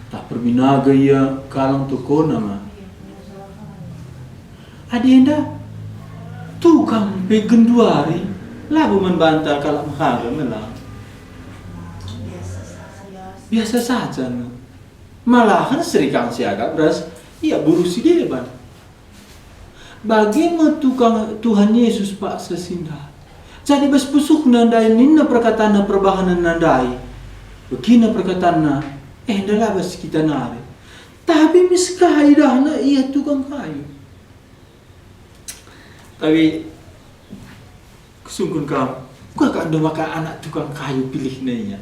Tah perbinaga ia kalang tokona ma. Adi enda tukang pe genduari, labo man banta kalak mehaga mela. Biasa saja nge. Malahan serikang siagak ras ia buru si deban. Bage me tukang Tuhan Yesus paksa si ndai. Jadi bas pusuhna ndai nina perkatanna perbahanenna ndai. Begina perkatanna, eh, ndai la bas kita nari. Tapi mis ka idahna ia tukang kayu. Tapi kusungkun kam, Kuga kap enda maka anak tukang kayu pilihna ia?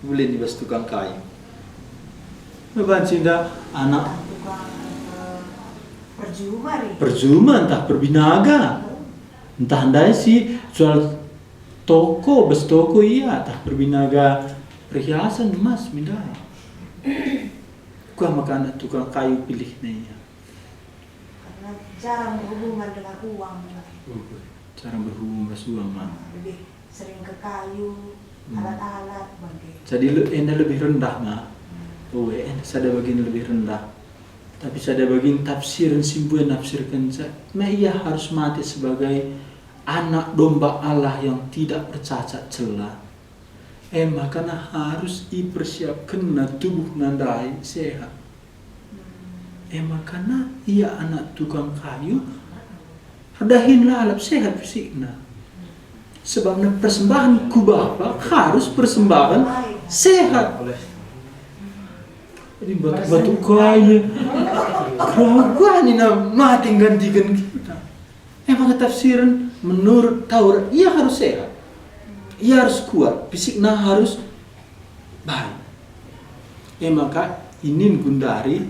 Bage i bas tukang kayu. Banci enda anak tukang, eh, perjuma, ri. Perjuma ntah perbinaga. Ntah ndai si jual toko, bas toko ia, ntah perbinaga perhiasan emas, mindah. Kuga maka anak tukang kayu pilihna ia? Karena jarang berhubungan dengan uang, Bang. Oh, jarang berhubungan ras uang, Bang. Lebih sering ke kayu, hmm, alat-alat, bage. Jadi le-, enda lebih rendah, Bang. Hmm. Oh, enda sada bagin lebih rendah. Tapi sada bagin tafsiren si mbue nafsirkenca, ma ia harus mate sebagai anak domba Allah yang tidak bercacat cela. E maka harus ipersiapkenna tubuhna ndai sehat. E maka ia anak tukang kayu, erdahin lalap sehat fisikna. Sebabna persembahen ku Bapa harus persembahen sehat. Jadi batu-batu kayu. Keraguan ina mati nggantiken kita. E maka tafsiren menurut Taurat, ia harus sehat. Ia harus kuat, fisikna harus baik. E maka inin gundari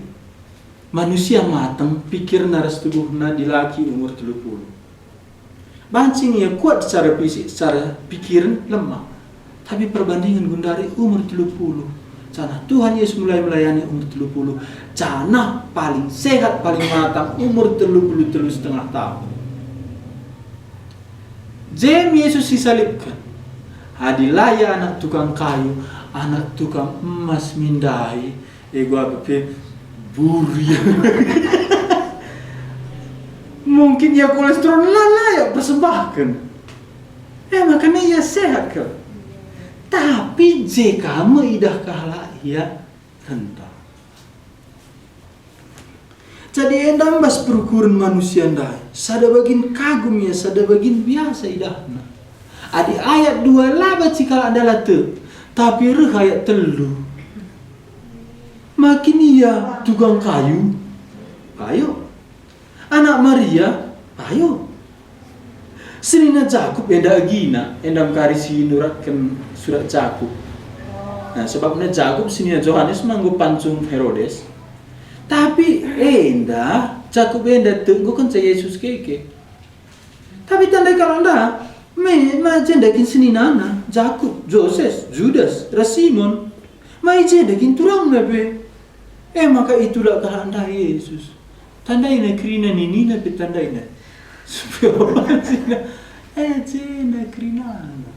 manusia mateng pikirna ras tubuhna dilaki umur telu puluh. Banci ia kuat secara fisik, secara pikiren lemah. Tapi perbandingen gundari umur telu puluh. Janah Tuhan Yesus mulai melayani umur telu puluh. Janah paling sehat, paling matang umur telu puluh telu setengah tahun. Jem Yesus sisalibken. Adi la ia anak tukang kayu, anak tukang emas min ndai, ego apa pe buri. Mungkin ia kolesterol la layak persembahken. E maka ia sehat kal. Tapi je ka me idah kalak ia renta. Jadi enda bas perukuren manusia ndai, sada bagin kagum ia, sada bagin biasa idahna. Adi ayat dua la banci kalak enda la tek, tapi reh ayat telu. Ma kin ia tukang kayu? Payo. Anak Maria? Payo. Senina Jakup enda agina, enda mekari si nuratken surat Jakup. Nah, sebabna Jakup senina Johanes ma enggo pancung Herodes. Tapi enda, Jakup enda tek enggo kenca Yesus keke. Tapi tandai kalak enda, me, ma jenda kin seninana, Jakup, Joses, Judas, ras Simon. Ma i jenda kin turangna pe. E maka itulak kalak ndai Yesus. Tandaina kerina ninina pe tandaina. Supaya banci na, e jenda kerinana.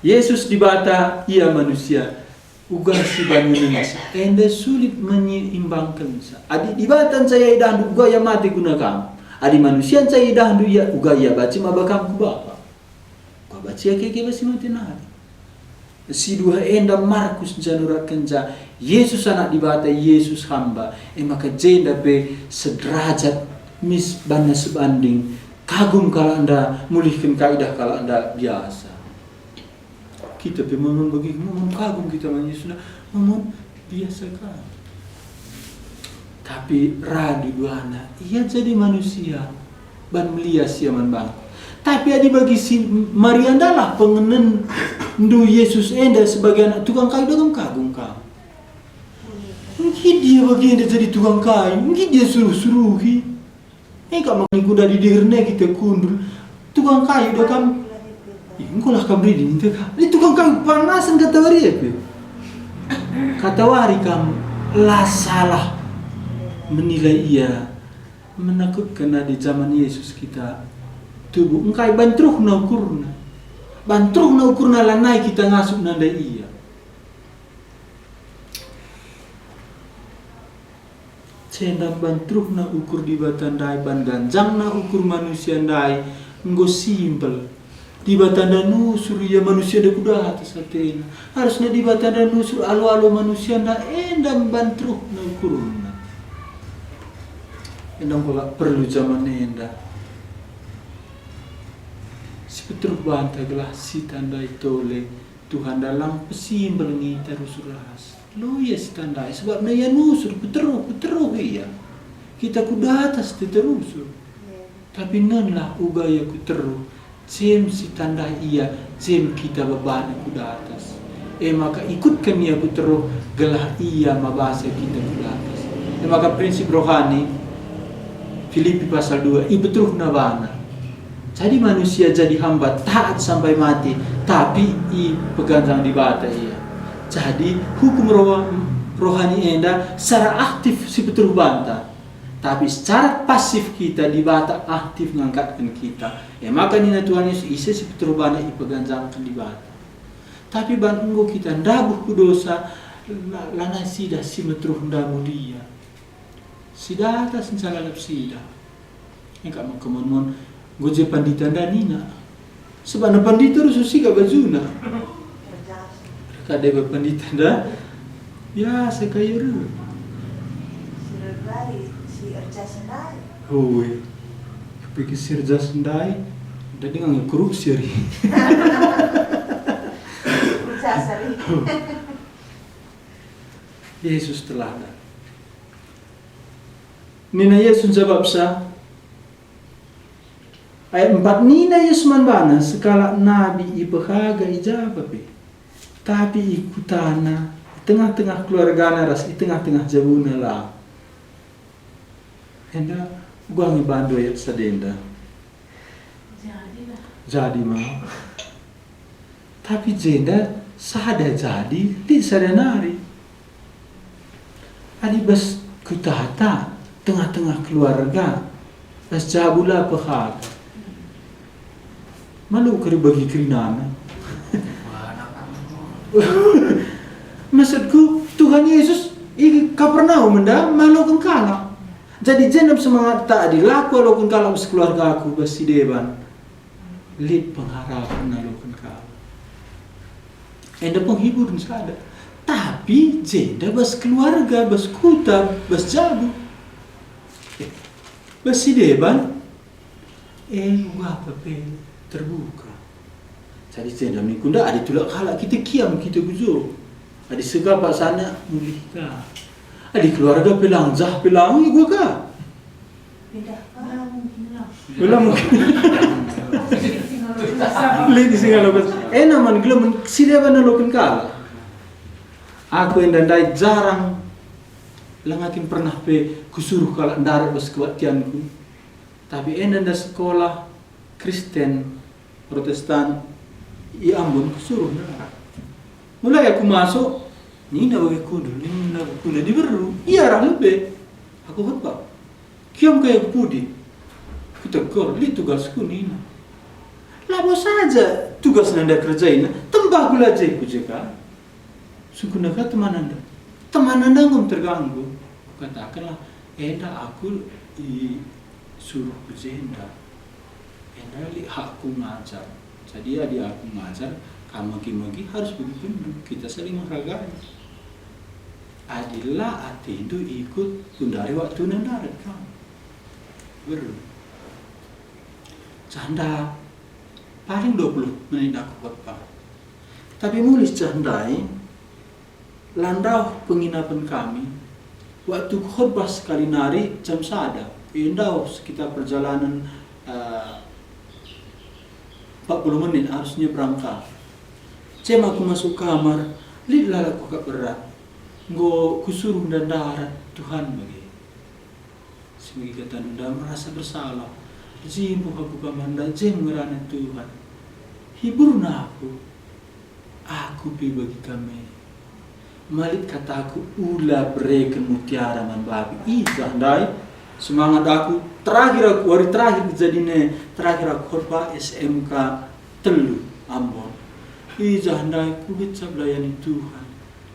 Yesus Dibata, ia manusia, uga si banci ngenca, enda sulit menyeimbangkenca. Adi Dibata nca ia idahndu, uga ia mate guna kam. Adi manusia nca ia idahndu, ia uga ia banci maba kam ku Bapa. Kubaca keke bas si mate nari. Si dua enda Markus nca nuratkenca, Yesus Anak Dibata, Yesus hamba, e maka jenda pe sederajat mis banna sebanding, kagum kalak enda, mulihken kaidah kalak enda biasa. Kita pe memang bagi, memang kagum kita man Yesus, memang biasa ka. Tapi radu duana, ia jadi manusia, ban melias ia man bangku. Tapi adi bagi si Maria ndalah pengenenndu Yesus enda sebagai anak tukang kayu, dagem kagum kam. Nggit ia bagi enda jadi tukang kayu, nggit ia suruh-suruhi. Engka maka ku dadi diherna kita kundul, tukang kayu do kam. Ih, engkolah kam ridi ninta ka. Ni tukang kayu panasen katawari e pe. Katawari kam la salah menilai ia. Menakutkan adi jaman Yesus kita tubuh engkai ban teruhna ukurna. Ban teruhna ukurna lanai kita ngasup nandai ia. Jenda ban teruhna ukur Dibata ndai, ban ganjangna ukur manusia ndai enggo simpel. Dibata enda nusur ia manusia enda ku datas atena. Arusna Dibata enda nusur alo-alo manusia enda enda ban teruhna ukurna. Enda enggo la perlu jaman enda. Si peteruh banta gelah sitandai tole. Tuhanta lang pesimbel nge ita rusur ras. Lo ia sitandai, sebabna ia nusur, "Kuteruh, kuteruh," ia. Kita ku datas teterusur. Tapi nenlah uga ia kuteruh, Jem si tandahi ia, jem kita bebana ku datas. E maka ikutken ia ku teruh, gelah ia mabasa kita ku datas. E maka prinsip rohani, Filipi pasal dua, ipeteruhna bana. Jadi manusia jadi hamba taat sampai mate, tapi ipeganjang Dibata ia. Jadi hukum roh-, rohani enda secara aktif si peteruh banta. Tapi secara pasif kita, Dibata aktif ngangkatken kita. E maka nina Tuhan Yesus, "Ise si peteruh bana ipeganjangken Dibata." Tapi ban enggo kita ndabuh ku dosa, la-, lanai sidah si meteruh ndabuh dia. Sidah ras ncalalap sidah. Engka me kemon-mon, "Enggo je pandita nda?" nina. Sebab na pandita rusuh siga bajuna. Kada iba pandita nda? Biasa kayu ru. Si erbaik, si erjas ndai. Hoi. Pikir si erjas ndai, ndai denga nge korupsi ari. Erjas ari. Yesus teladan. Nina Yesus njabapsa, ayat empat, nina Yesus man bana, "Sekalak nabi ipehaga i jaba pe, tapi i kutana, i tengah-tengah keluargana ras i tengah-tengah jabuna la." Enda uga nge bandu ayat sada enda. Jadi ma. Tapi jenda sada jadi, lit sada nari. Adi bas kutata, tengah-tengah keluarga, bas jabu la pehaga. Malu keri bagi kerinana. Maksudku, Tuhan Yesus i Kapernaum enda maloken kalak. Jadi jenda semangat tak adi la kualoken kalak bas keluargaku bas si deban. Lit pengharapen naloken kalak. Enda penghiburen sada. Tapi jenda bas keluarga, bas kuta, bas jabu. Eh, bas si deban, eh, uga pe terbuka. Jadi jenda mingkunda adi tulak kalak kita kiam kita ku jo. Adi sega paksana mulih ka. Adi keluarga pe lang jah pe lang uga ka. Pindah ka. Ulah mungkin. Lit si ngaloken. Ena man gelemen si deban naloken kalak. Aku enda ndai jarang, langa kin pernah pe kusuruh kalak ndarat bas kebaktianku. Tapi enda nda sekolah Kristen Protestan i Ambon kusuruh ndarat. Mulai aku masuk, nina bagi kundul, nina kundul diberu, ia arah lebe. Aku khotbah. Kiam kai aku pudi? Kutegur, lit tugasku nina. Labo saja tugas nanda kerjaina, tembah kula je ku je ka. Sungkunna ka temananda. Temananda enggo terganggu. Kukatakenlah, enda aku isuruh ku jenda. Enda lit hakku ngajar. Jadi adi aku ngajar, kam megi-megi harus begitu, kita saling menghargai. Adi la atendu ikut, gundari waktuna ndarat kam. Beru. Janda paling dua puluh menit aku khotbah. Tapi mulih jah ndai, la ndauh penginapen kami. Waktu khotbah sekali nari jam sada, e ndauh sekitar perjalanan, eh, empat puluh menit harus nyebrang ka. Cem aku masuk kamar, lit lalapku kap berat. Enggo kusuruh nda ndarat Tuhan bage. Si megi kata nda merasa bersalah. Jimpuh aku ka man nda, jem ngerana Tuhan. Hiburna aku. Aku pe bagi kam e. Malit kataku, ula bereken mutiara man babi. Ijah ndai, semangat aku, terakhir aku, wari terakhir kejadin e, terakhir aku khotbah S M K telu Ambon. Ijah ndai kugecap layani Tuhan.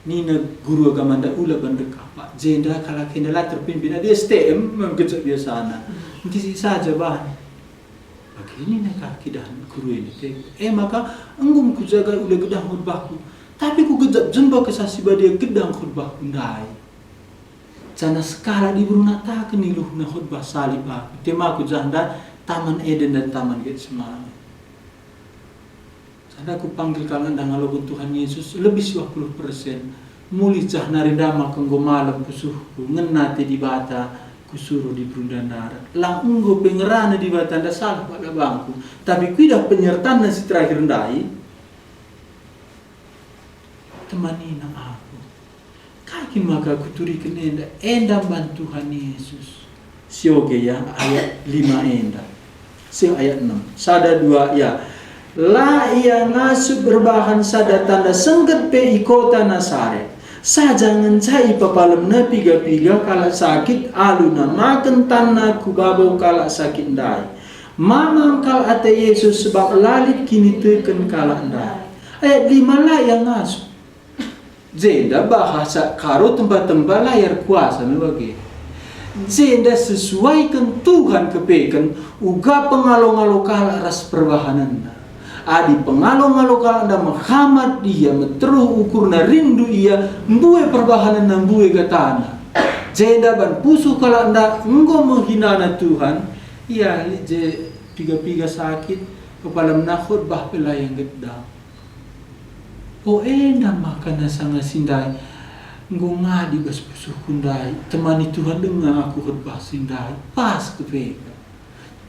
Nina guru agama nda, ula ban dekah, Pak. Jenda kalak enda la terpimpin. Adi S T M, mem gejap biasana. Ntisik saja bahan. Bagi nina ka kidahan guru enda te. E maka, enggo me kujaga ula gedang khotbahku. Tapi kugejap jemba Kesah Si Badia gedang khotbahku ndai. Janah sekalak diberu nataken iluhna khotbah salib aku. Temaku jah ndai Taman Eden dan Taman Getsemani. Sada kupanggil kalak enda ngaloken Tuhan Yesus lebih siwah puluh persen. Mulih jah nari ndai maka enggo malem pusuhku, ngena ate Dibata, Kusuruh diberu enda ndarat. La enggo pe ngerana Dibata enda salah bak labangku, tapi kuidah penyertanna si terakhir ndai, temanina aku. Kai kin maka kuturiken enda? Enda man Tuhan Yesus. Sioge ya, ayat lima enda. Seh ayat enam. Sada dua ya. La ia ngasup erbahan sada tanda sengget pe i kota Nasaret. Saja ngenca ipepalemna piga-piga kalak sakit alu namaken tanna ku babo kalak sakit ndai. Mamang kal ate Yesus sebab la lit kiniteken kalak ndai. Ayat lima, la ia ngasup. Jenda bahasa Karo tempa-tempa la erkuasa me bage. Jenda sesuaiken Tuhan kepeken uga pengalo-ngalo kalak ras perbahanenna. Adi pengalo-ngalo kalak enda mehamat ia, meteruh ukurna, rindu ia, mbue perbahanenna, mbue katana. Jenda ban pusuh kalak enda enggo mehinana Tuhan, ia lit je piga-piga sakit, pepalemna khotbah pe la ia nggeddang. O enda maka na sanga si ndai enggo ngadi bas pusuhku ndai, temani Tuhan denga aku khotbah si ndai, pas kepeken.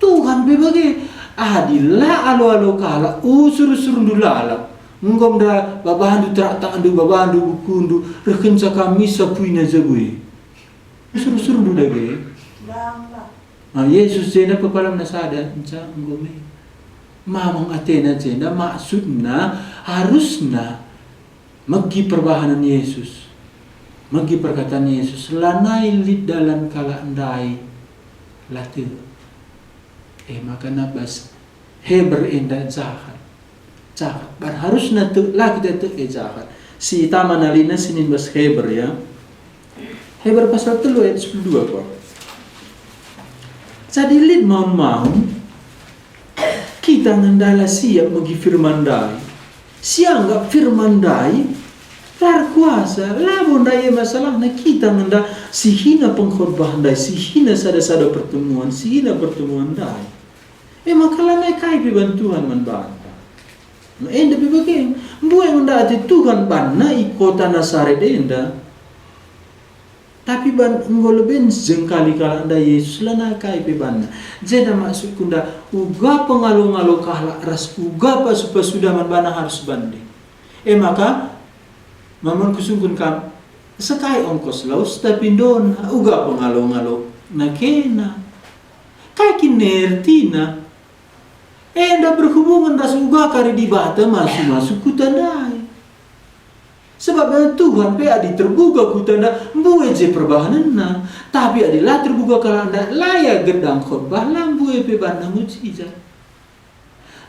Tuhan pe bage, adi la alo-alo kalak, usur-usurndu lalap, enggo nda babandu teraktakndu, babandu bukundu, rehkenca kam misa puina jabue. Usur-usurndu dage. Banglah. Ah, Yesus jenda pepalemna sada, nca enggo me. Mamang atena jenda maksudna harusna megi perbahanen Yesus, megi perkataan Yesus, lanai lit dalan kalak ndai la tek. E maka na bas Heber enda jahat. Jahat. Bar harusna tek, la kita tek e jahat. Si tama nalina sinin bas Heber ya. Heber pasal telu ayat sepuluh dua kok. Jadi lit maun-maun kita ngendala siap megi firman ndai. Sianggap firman ndai la erkuasa, labo ndai e masalahna kita ngenda sihina pengkhotbah ndai, sihina sada-sada pertemuan, sihina pertemuan ndai. E maka lanai kai pe ban Tuhan man banta. Enda pe bage, mbue ngenda ate Tuhan banna i kota Nasaret enda. Tapi ban enggo leben jengkali kalak ndai Yesus, lanai kai pe banna. Jenda maksudku enda, uga pengalo-ngalo kalak ras uga pasu-pasu daman bana harus bande. E maka, mamun kusungkun kam, sekai ongkos laus tapi ndona, uga pengalo-ngalo na kena. Kai kin ertina? Enda berhubungen ras uga kari Dibata masu-masu kuta ndai. Sebab Tuhan pe adi terbuka kuta enda, mbue je perbahanenna. Tapi adi la terbuka kalak enda, la ia gedang khotbah, la mbue pe banna mujizat.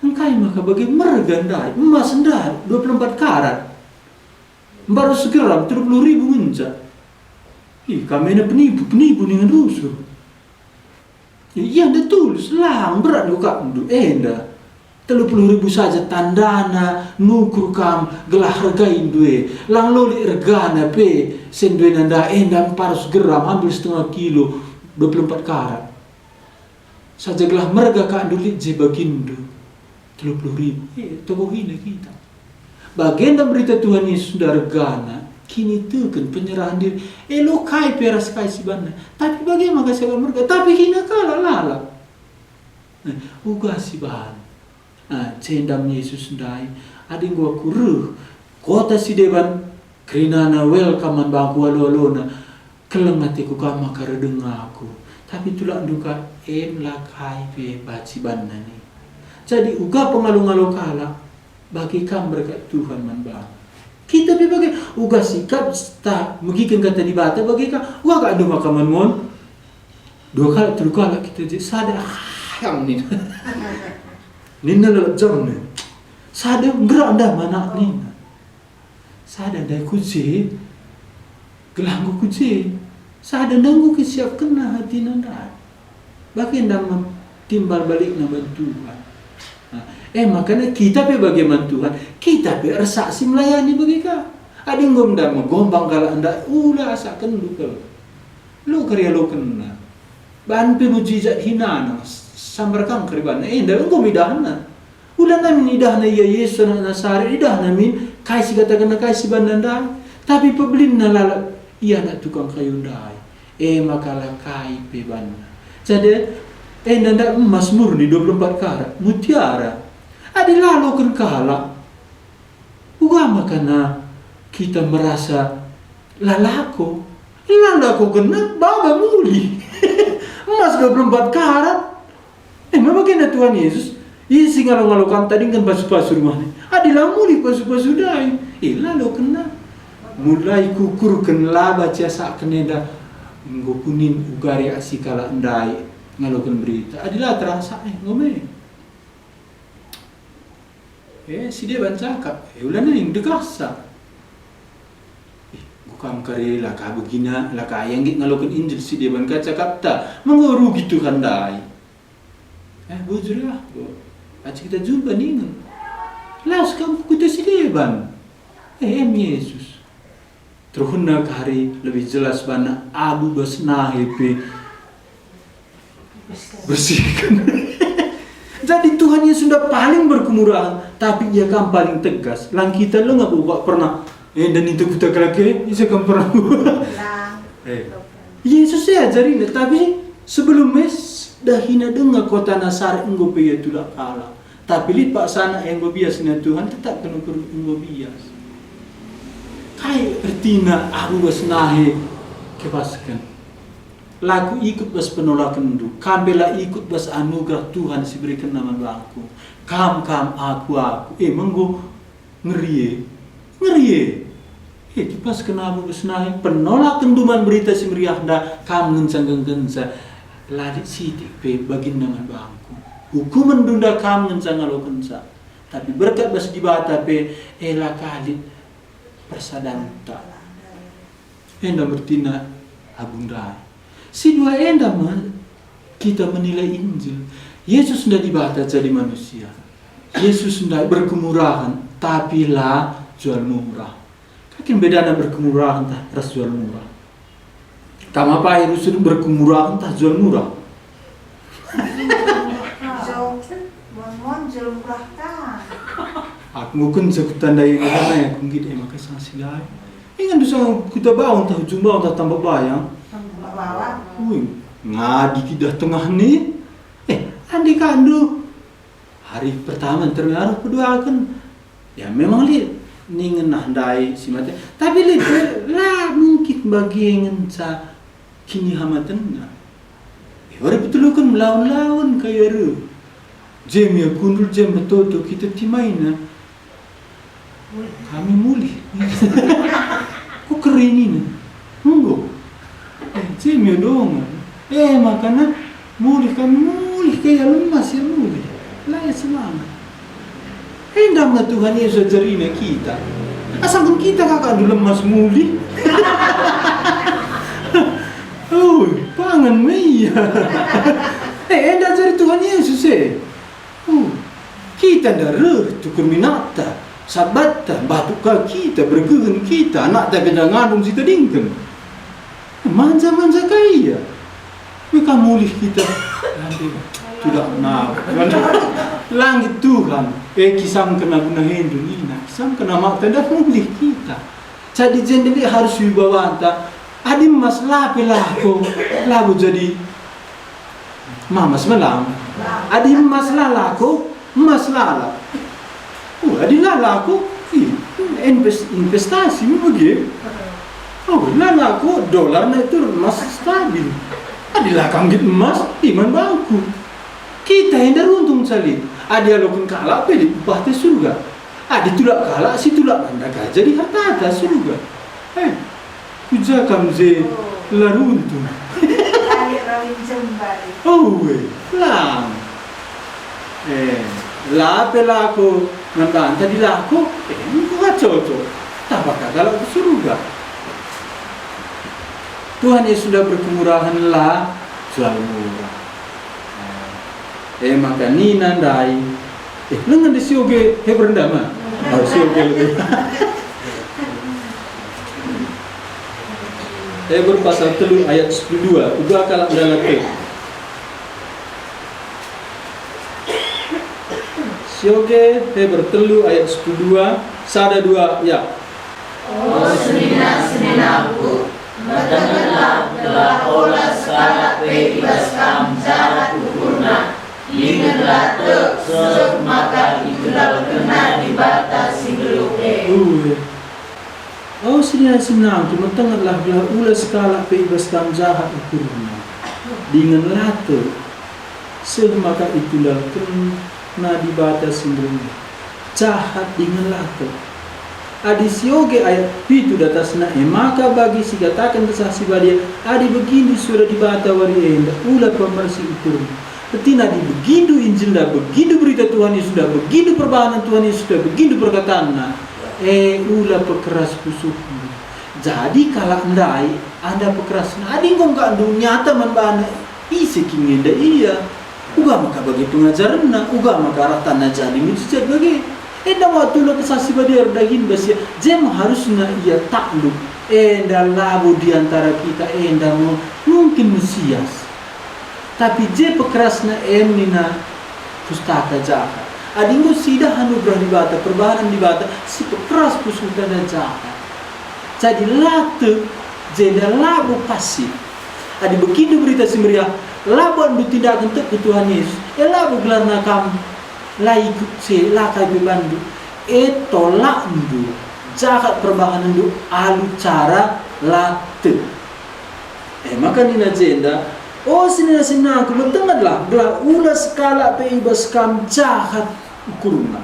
Engkai maka bage merga ndai, emas ndai, dua puluh empat karat. Mbaru segeram, telu puluh ribu ngenca. Ih, kam ena penipu, penipu ningen rusuh. Ia enda tulus, lang berat nggo kapndu enda. Telu puluh ribu saja tandana nukur kam gelah regaindu e. Lang lolik regana pe sendu enda enda mparus geram hampir setengah kilo, dua puluh empat karat. Saja gelah merga kapndu lit je baginndu. Telu puluh ribu. Eh, togohina kita. Bagenda berita Tuhan Yesus enda regana, kiniteken, penyerahan diri, elo kai pe ras kai si banna. Tapi bage maka siakap merga, tapi hina kalak lalap. Eh, uga si ban. Ah, cendam Yesus ndai, adi enggo aku reh kota si deban, kerinana welcome man bangku alo-alona. Keleng ateku kam maka redengna aku, tapi tulakndu ka en la kai pe banci banna ni. Jadi uga pengalo-ngalo kalak, bage kam berkat Tuhan man bana. Kita pe bage, uga sikap sta megiken kata Dibata bage ka, uga ka ndo maka man mon. Dua kalak, telu kalak kita je, sada ayam nina. Nina lalap jam ni. Sada nggerak ndah mana nina. Sada ndai ku je, gelah enggo ku je. Sada ndai enggo kesiapkenna atina ndai. Bagenda me timbal balikna man Tuhan. Nah, eh, makana kita pe bage man Tuhan, kita pe ersaksi melayani bage ka. Adi enggo nda megombang kalak ndai, ula asakenndu kal. Lo kari alokenna. Ban pe mujizat hinana, sambar kam kari banna. Eh, ndai enggo midahna. Ulana min idahna ia Yesus anak Nasaret, idahna min kai si katakenna kai si banna ndai. Tapi pebelinna lalap ia anak tukang kayu ndai. E maka la kai pe banna. Jadi, enda ndak emas murni dua puluh empat karat, mutiara. Adi laloken kalak, uga maka na kita merasa la lako. La lako kena baba muli. Emas dua puluh empat karat. E, ma bagenda Tuhan Yesus, ise ngalo-ngalo kam tadingken pasu-pasu rumahna? Adi la muli pasu-pasu ndai, e, lalo kena. Mulai kukurken laba ciasakken enda, enggo kunin uga reaksi kalak ndai ngaloken berita. Adi la terasa, e, enggo me. E, si deban cakap, e, ulana ning degahsa. Ih, enggo kam kari la ka begina, la ka ia nggit ngaloken Injil si deban ka cakapta, menggo rugi Tuhan ndai. Eh, bujur ah, bo. Aci kita jumpa ningen. Las kam ku kuta si deban. Eh, em Yesus. Teruhna kari lebih jelas bana abu bas nahe pe bersihken. Jadi Tuhan Yesus enda paling berkemurahan, tapi ia kam paling tegas. Lang kita lenga buka pernah. Eh, dan itu kuta kelake, isa kam pernah. Lang. Eh. Yesus e ajarina, tapi sebelum mes dahina denga kota Nasaret enggo pe ia tulak kalak. Tapi lit paksana enggo bias nina Tuhan, tetap kena enggo bias. Kai ertina abu bas nahe kepasken? La kuikut bas penolakenndu, kam pe la ikut bas anugerah Tuhan si berikenna man bangku. Kam, kam, aku, aku. E, menggo ngeri e. Ngeri e. E, kipasken abu bas nahe, penolakenndu man Berita Si Meriah enda, kam ngenca-ngenca. La lit sitik pe baginna man bangku. Hukumenndu enda kam ngenca ngalokenca. Tapi berkat bas Dibata pe, e la ka lit persadanta. Enda mertina abu ndai. Si dua enda me kita menilai Injil. Yesus enda Dibata jadi manusia. Yesus enda berkemurahan, tapi la jual murah. Kai kin bedana berkemurahan tah ras jual murah? Kam apai rusur berkemurahan tah jual murah? Mon-mon jual murah kan? Aku nguken sekutandai ngana aku nggit e maka sanksi lai. Ingan dusa kuta bawang tah ujung bawang tah tambah bayang. Tambah bawang. Ui, ngadi kidah tengah ni. Eh, andi kandu. Hari pertama nterem arah peduaken. Ya, memang lit ningen nah ndai si mate. Tapi lit, eh, la mungkin bage ngenca kinihamatenna. Eh, wari peteluken melaun-laun kaya reh. Jem ia kundul, jem betoto kita timaina. Kami mulih. Ku kerinina. Enggo. Eh, jem ia dongan. Eh, makana mulih kami mulih ke ia lemas ia mulih. La ia semangat. Enda me Tuhan Yesus ajarina kita. Asangken kita kakak ndu lemas mulih. Oh, pangan me ia. Eh, enda ajari Tuhan Yesus e. Oh, kita nda reh tukur minakta, sabatta, batu ka kita, bergehen kita, anakta enda ngandung si tedingken. Manja-manja ka ia. Meka mulih kita. Nanti tidak menawa. Langit Tuhan. Eh, kisam kena guna hendu nina. Kisam kena makta nda mulih kita. Jadi jendeli harus wibawanta. Adi emas la pe lako, labo jadi mamas melang. Adi emas la lako, emas lalap. Oh, adi la lako, i, invest-, investasi me bage. Oh, la lako, dolar naik turun, emas stabil. Adi la kam nggit emas, i man bangku. Kita enda runtung cali. Adi aloken kalak pe lit upahta surga. Adi tulak kalak si tulak enda ka jadi hartata surga. Eh, kuja kam je la runtung. Kali rawin jembar. Oh, we, lang. Eh, la pe lako, ngendanta dilako, eh, enggo cocok. Taba ka kalak ku surga. Tuhan Yesus enda berkemurahan la jual murah. Eh, maka nina ndai, eh, lengan di sioge Heber enda ma? Oh, sioge lebe. Heber pasal telu ayat sepuluh dua, uga kalak ndai tek. Sioge Heber telu ayat sepuluh dua, sada dua, ya. O senina-seninaku, metengetlah Ola sekalak pe i bas kam jahat ukurna, dingen la tek seh maka itundalkenna Dibata si nggeluh e. Ue. O senina-seninangku, metengetlah gelah ula sekalak pe i bas kam jahat ukurna, dingen la tek seh maka itundalkenna Dibata si nggeluh e. Jahat dingen la tek. Adi sioge ayat pitu datasna e, maka bagi si kataken Kesah Si Badia, adi begindu sura Dibata wari enda, ula pemersi ukurna. Ertina adi begindu Injilnda, begindu berita Tuhan Yesusnda, begindu perbahanen Tuhan Yesusnda, begindu perkataNa, e, ula pekeras pusuhndu. Jadi kalak ndai enda pekerasna, adi enggo nggak ndu nyata man bana, ise kin enda ia? Uga maka bage pengajarenna, uga maka arah tanna jadi mujizat bage. Enda me tula Kesah Si Badia erdahin bas ia, je me harusna ia takluk. Enda labo di antara kita enda me mungkin Mesias. Tapi je pekerasna em nina Pustaka Jahat. Adi enggo sidah anugerah Dibata, perbahanen Dibata, si pekeras pusuhta enda jahat. Jadi la tek, jenda labo pasif. Adi begindu Berita Si Meriah, labo ndu tindaken tek ku Tuhan Yesus, e labo gelarna kam la ikut se, la kai pe banndu. E tolakndu, jahat perbahanenndu alu cara la tek. E maka nina jenda, "O senina-seninangku, metengetlah, gelah ula sekalak pe i bas kam jahat ukurna."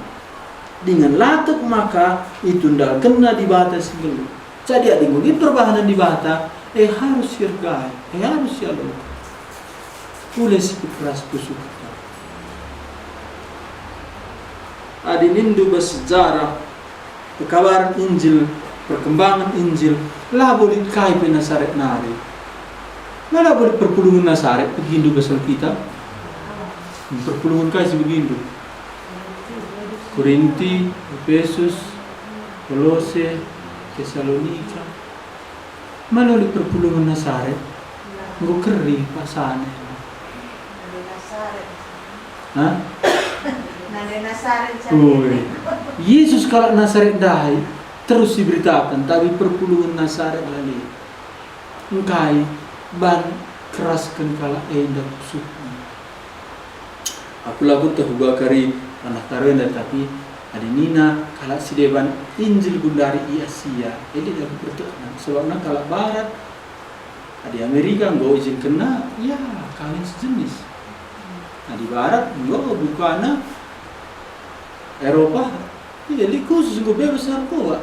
Dingen la tek maka itundalkenna Dibata si nggeluh. Jadi adi enggo lit perbahanen Dibata, e harus siergai, e harus sialoken. Ula si pekeras pusuhta. Adi nindu bas sejarah, pekabaren Injil, perkembangen Injil, labo lit kai pe Nasaret nari. La labo lit perpulungen Nasaret, begindu bas Alkitab. Perpulungen kai si begindu? Korinti, Epesus, Kolose, Tesalonika. Malo lit perpulungen Nasaret, enggo keri paksana. Hah? Nande Nasaret. Oi. Yesus kalak Nasaret ndai, terus iberitaken, tapi perpulungen Nasaret la lit. Engkai ban kerasken kalak enda pusuhna? Aku la kueteh uga kari ranah taro enda, tapi adi nina kalak si deban Injil gundari i Asia, e lit aku pertekna, sebabna kalak Barat, adi Amerika enggo izinkenna, ya, kawin sejenis. Adi Barat enggo bukana Eropa, ya, lit khusus enggo bebas narkoba.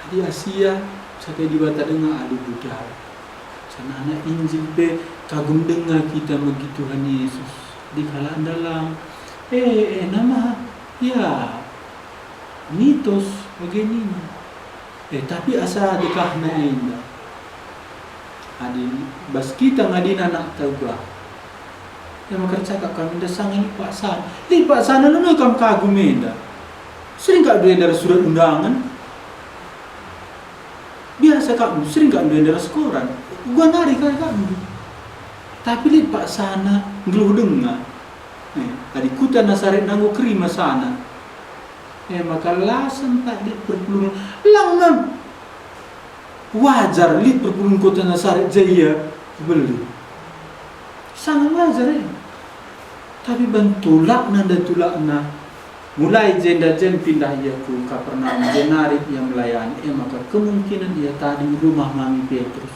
Adi Asia, sakai Dibata denga alu budaya. Janahna Injil pe kagum denga kita megi Tuhan Yesus. Di kalak ndalang, eh, eh, nama, ya, mitos bage nina. Eh, tapi asa dekahna enda. Adi bas kita ngadina anak tauga. Ia maka ercakap kami, enda sanga lit paksana. Lit paksana, labo kam kagum enda. Sering kak ndu enda ras surat undangan. Biasa kak ndu, sering kak ndu enda ras koran. Uga nari kak ndu. Tapi lit paksana nggeluh denga. Eh, adi kuta Nasaret enggo kerima sana. Eh, maka la sempat lit perpulungen. Lang mem. Wajar lit perpulungen kota Nasaret jaya beli. Sangat wajar, eh. Tapi ban tulakna nda tulakna, mulai jenda jen pindah ia ku Kapernaum, jenari ia melayani, e maka kemungkinen ia tading rumah mami Petrus.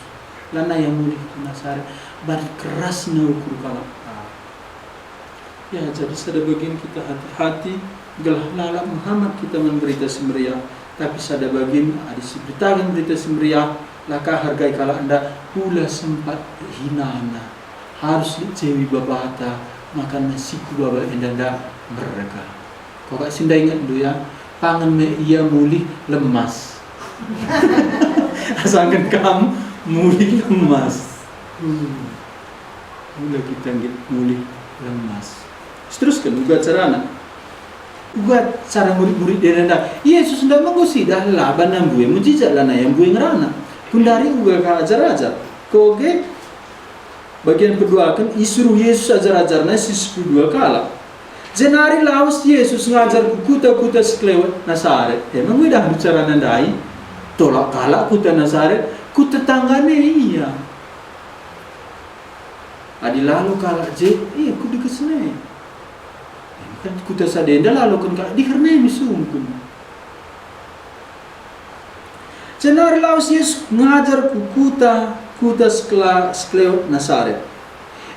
Lanai ia mulih ku Nasaret, bali kerasna ukur kalak. Ya, jadi sada bagin kita hati-hati, gelah lalap mehamat kita man Berita Si Meriah. Tapi sada bagin, adi siberitaken Berita Si Meriah, la ka hargai kalak enda, ula sempat hinana. Harus lit cewi babata, maka nasiku baba enda enda merga. Kok si ndai ingetndu ya, pangen me ia mulih lemas. Asangken kam mulih lemas. Hmm. Mula kita nggit mulih lemas. Seterusken uga carana. Uga cara murid-murid enda. Yesus enda me enggo sidah laban nambue mujizat lanai ambue ngerana. Kundari uga ka ajar-ajar. Koge bagian peduaken isuruh Yesus ajar-ajarna si sepuluh dua kalak. Jenari lawes Yesus ngajar ku kuta-kuta sekelewet Nasaret. E me enggo idahndu carana ndai? Tolak kalak kuta Nasaret, Ku tetanggana ia. Adi lalo kalak je, ia ku degesen e. Kan kuta sada enda laloken kalak, diherna e misungkun. Jenari lawes Jesus ngajar ku kuta, kuta sekela-, sekelewet Nasaret.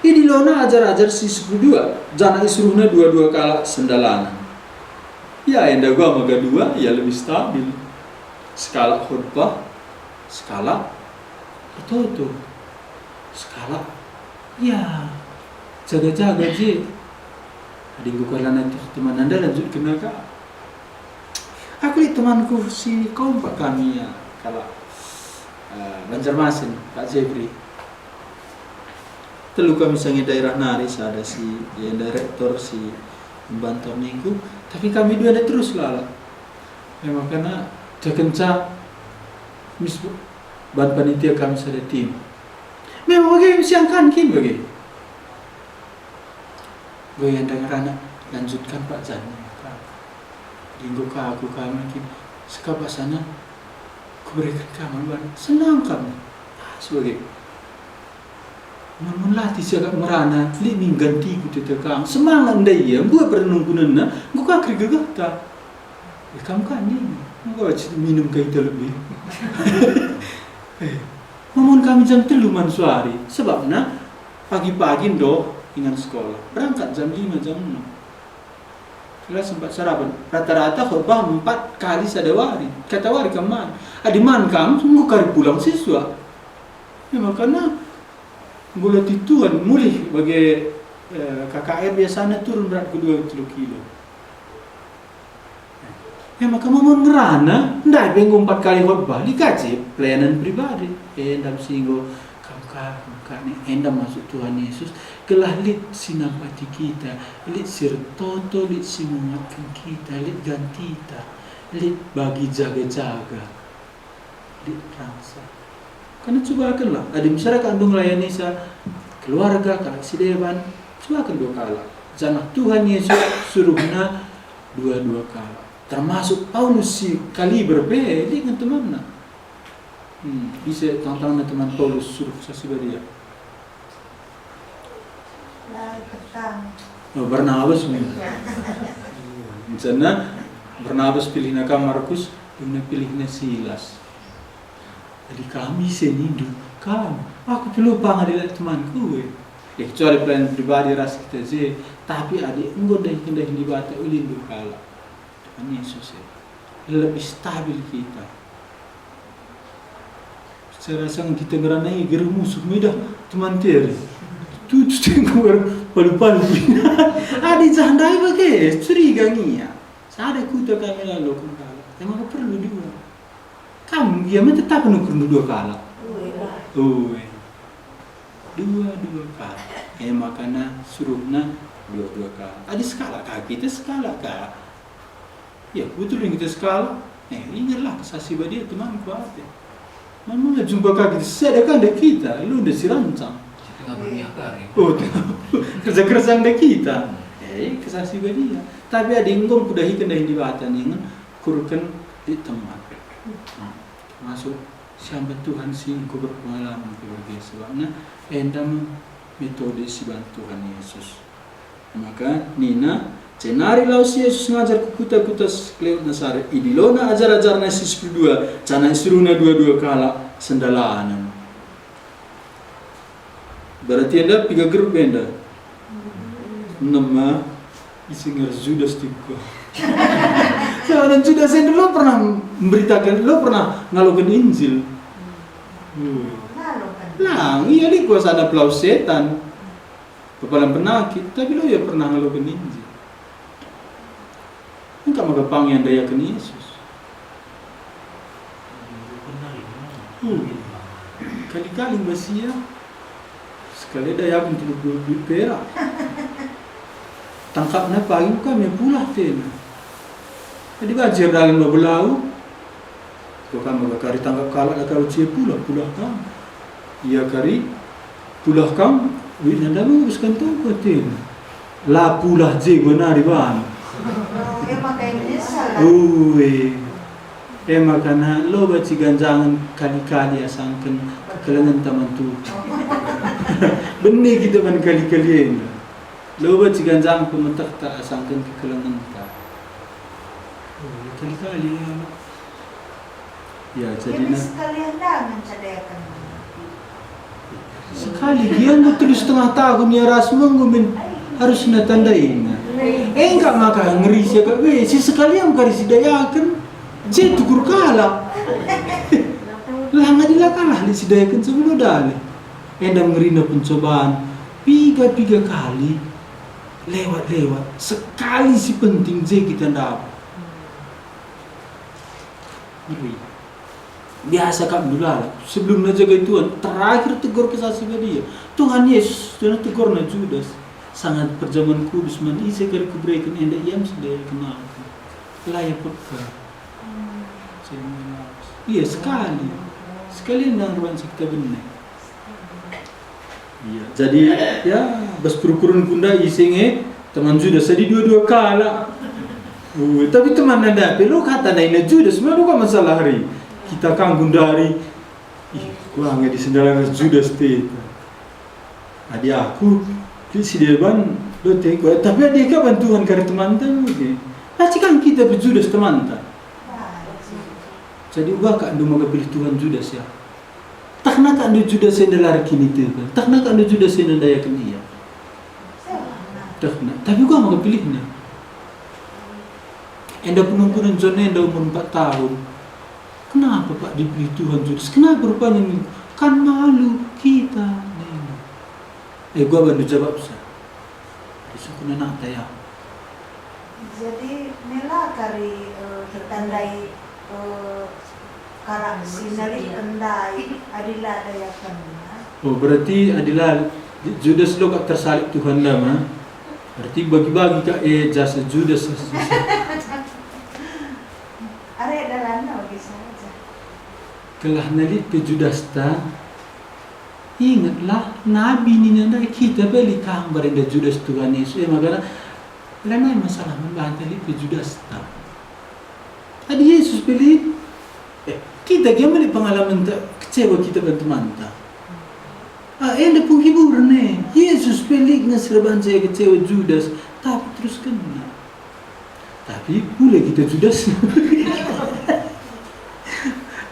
Idilona ajar-ajar si sepuluh dua, janah isuruhna dua-dua kalak sendalanen. Ya, enda uga maka dua, ya lebih stabil. Sekalak khotbah, sekalak ertoto, sekalak, ya, jaga-jaga je. Adi enggo kalak nari teman enda lanjutkenna ka. Aku lit temanku si kompak kami, ya, kalak, eh, Banjarmasin, Pak Jebri. Telu kami sanga i daerah nari, sada si, ya, direktor, si mbantu ningku, tapi kami dua nari terus lalap. E makana, tekenca mis ban panitia kami sada tim. Memang bage siangkan kin bage. Bage enda ngerana, lanjutkan Pak Jan. Dinggo ka aku kami kin, sekap asana kubereken ka man bana. Senang kami. Ah, sebagai. Mun, mun latih siakap merana, lit min gantiku tete kang. Semangat ndai ia, mbuat perenungkunenna, enggo ka keri gegehta. Eh, kam kan ni, enggo cit minum kai ita lebih. Eh, mamun kami jam telu man suari, sebabna pagi-pagi ndo ingan sekolah, berangkat jam lima, jam enam. Jelas sempat sarapan. Rata-rata khotbah empat kali sada wari. Kata wari kam man. Adi man kam, enggo kari pulang siswa. Ya, makana, enggo latih Tuhan mulih bage, eh, K K R biasana turun berat ku dua telu kilo. Ya, maka mamun ngerana, ndai pe enggo empat kali khotbah, lit ka je pelayanan pribadi. Eh, ndam si enggo kam ka, kam ka ni, enda masuk Tuhan Yesus, gelah lit si nampati kita, lit si ertoto, lit si nguatken kita, lit gantita, lit bagi jaga-jaga, lit rasa. Karena cubakenlah, adi masyarakat ndung layani sa keluarga, kalak si deban, cubaken dua kalak. Janah Tuhan Yesus suruhna dua-dua kalak. Termasuk Paulus si kaliber pe, lit ngen temanna. Hmm, ise tang-tangna teman Paulus suruh Kesah Si Badia? La petang. Oh, Barnabas me. Misalna, Barnabas pilihna ka Markus, dungna pilihna Silas. Jadi kami ise nindu, kam, aku pe lupa ngadi temanku, eh. Eh, kecuali pelayanan pribadi ras kita je, tapi adi enggo ndahi kendahin Dibata, ulih ndu kalak. Tuhan Yesus, eh. Lebih stabil kita. Secara sang kita ngerana i, geruh musuh me dah teman teri. Tutus tengku palu-palu. Adi jah ndai bage, curiga ngia. Sada kuta kami lalo kembali. Emang perlu dua. Kam, ia me tetap nukerndu dua kalak. Ue. Dua-dua kalak. E makana suruhna dua-dua kalak. Adi sekalak ka kita, sekalak ka. Ya, betul yang kita sekalak. Eh, ingatlah Kesah Si Badia, temanku ate. Memang jumpa ka kita, sada ka nda kita, lu nda si rancang. Kita nggak berniat kari. Oh, kerja-kerja nda kita. Eh, Kesah Si Badia. Tapi adi enggo kudahiken dahin Dibata ningen, kurken di teman. Nah, termasuk siambat Tuhan si enggo berpengalaman keluarga, sebabna enda me metode si ban Tuhan Yesus. Maka nina, jenari lawes Jesus ngajar ku kuta-kuta sekelewet Nasaret. Idilona ajar-ajarNa si sepuluh dua, janah isuruhNa dua-dua kalak sendalanen. Berarti enda piga grup enda? Enem, ah. Ise nge Judas tiga. Sebenarnya Judas enda lo pernah memberitakan, lo pernah ngaloken Injil. Hmm. Lang, ia lit kuasana pelawes setan. Kepala penakit, tapi lo ia pernah ngaloken Injil. Engka maka pang ia ndayaken Yesus. Hmm. Kali-kali bas ia, sekali dayaken telu puluh duit perak. Tangkapna pagi ka me pulah tena. Jadi banci erdalan labo belau. Kok kam maka kari tangkap kalak la kau cie pulah, pulah kam. Ia kari pulah kam, duitna nda lurus kantongku atena. La pulah je gua nari bana. Oh, e maka e menyesal, kan? Ue. E maka na loba ciganjangen kali-kali asangken kekelengenta man Tuhan. Bene kita man kali-kali enda. Loba ciganjangen pemetehta asangken kekelengenta. Oh, kali-kali ya. Ya, jadi na- sekalian dah mencadakan. Sekali gia enggo telu setengah tahun ia ras me enggo min harusna tandaina. Engka maka ngeri siakap be, si sekalian kari sidayaken, si tukur kalak. Lah ngadi la kalah lit sidayaken sebelum dali. Enda ngerina pencobaan, piga-piga kali lewat-lewat, sekali si penting je kita ndauh. Ngeri. Biasa kap ndulala. Sebelum najagai Tuhan, terakhir tegur Kesah Si Badia. Tuhan Yesus, janah tegurna Judas. Sanga perjamuan kudus man ise kari kubereken, enda ia me si dayaken aku. La ia peka. Iya, sekali. Sekali ndang ruan si kita bene. Iya, jadi, ya, bas perukuren kunda ise nge teman Judas, jadi dua-dua kalak. Uh, tapi teman nanda pe lo kata naina Judas, mana bukan masalah hari. Kita kan gundari, ih, kuah nge di sendal ras Judas te. Adi aku, di si deban, do te kuah. Tapi adi ka ban Tuhan kari temanta, oke. Pasti kan kita pe Judas temanta. Jadi uga ka ndu maka pilih Tuhan Judas ya. Tehna kak ndu Judas enda la erkiniteken, tehna kak ndu Judas enda ndayaken ia. Tehna, tapi uga maka pilihna. Enda penungkunen John enda umur empat tahun. Kenapa, Pak, dipilih Tuhan Judas? Kenapa rupanya nge-, kan malu kita, nina. Eh, gua bandu jawab sa. Disungkun anakta ya. Jadi, mela kari, eh, itandai, eh, kalak si nalihken ndai adi la dayakenna. Oh, berarti adi la Judas lo kak tersalib Tuhan da ma. Berarti bagi-bagi kak, eh, jasa Judas. Are dalanna bagi saja. Gelah na lit pe Judasta, ingetlah nabi nina ndai, kita pe lit ka mbarenda Judas Tuhan Yesus. E maka lanai masalah man banta lit pe Judasta. Adi Yesus pe lit, eh, kita gia meli pengalamenta kecewa kita ban temanta. Ah, enda penghiburen e. Yesus pe lit nge si erbanca ia kecewa Judas, tapi teruskenna. Tapi ula kita Judas.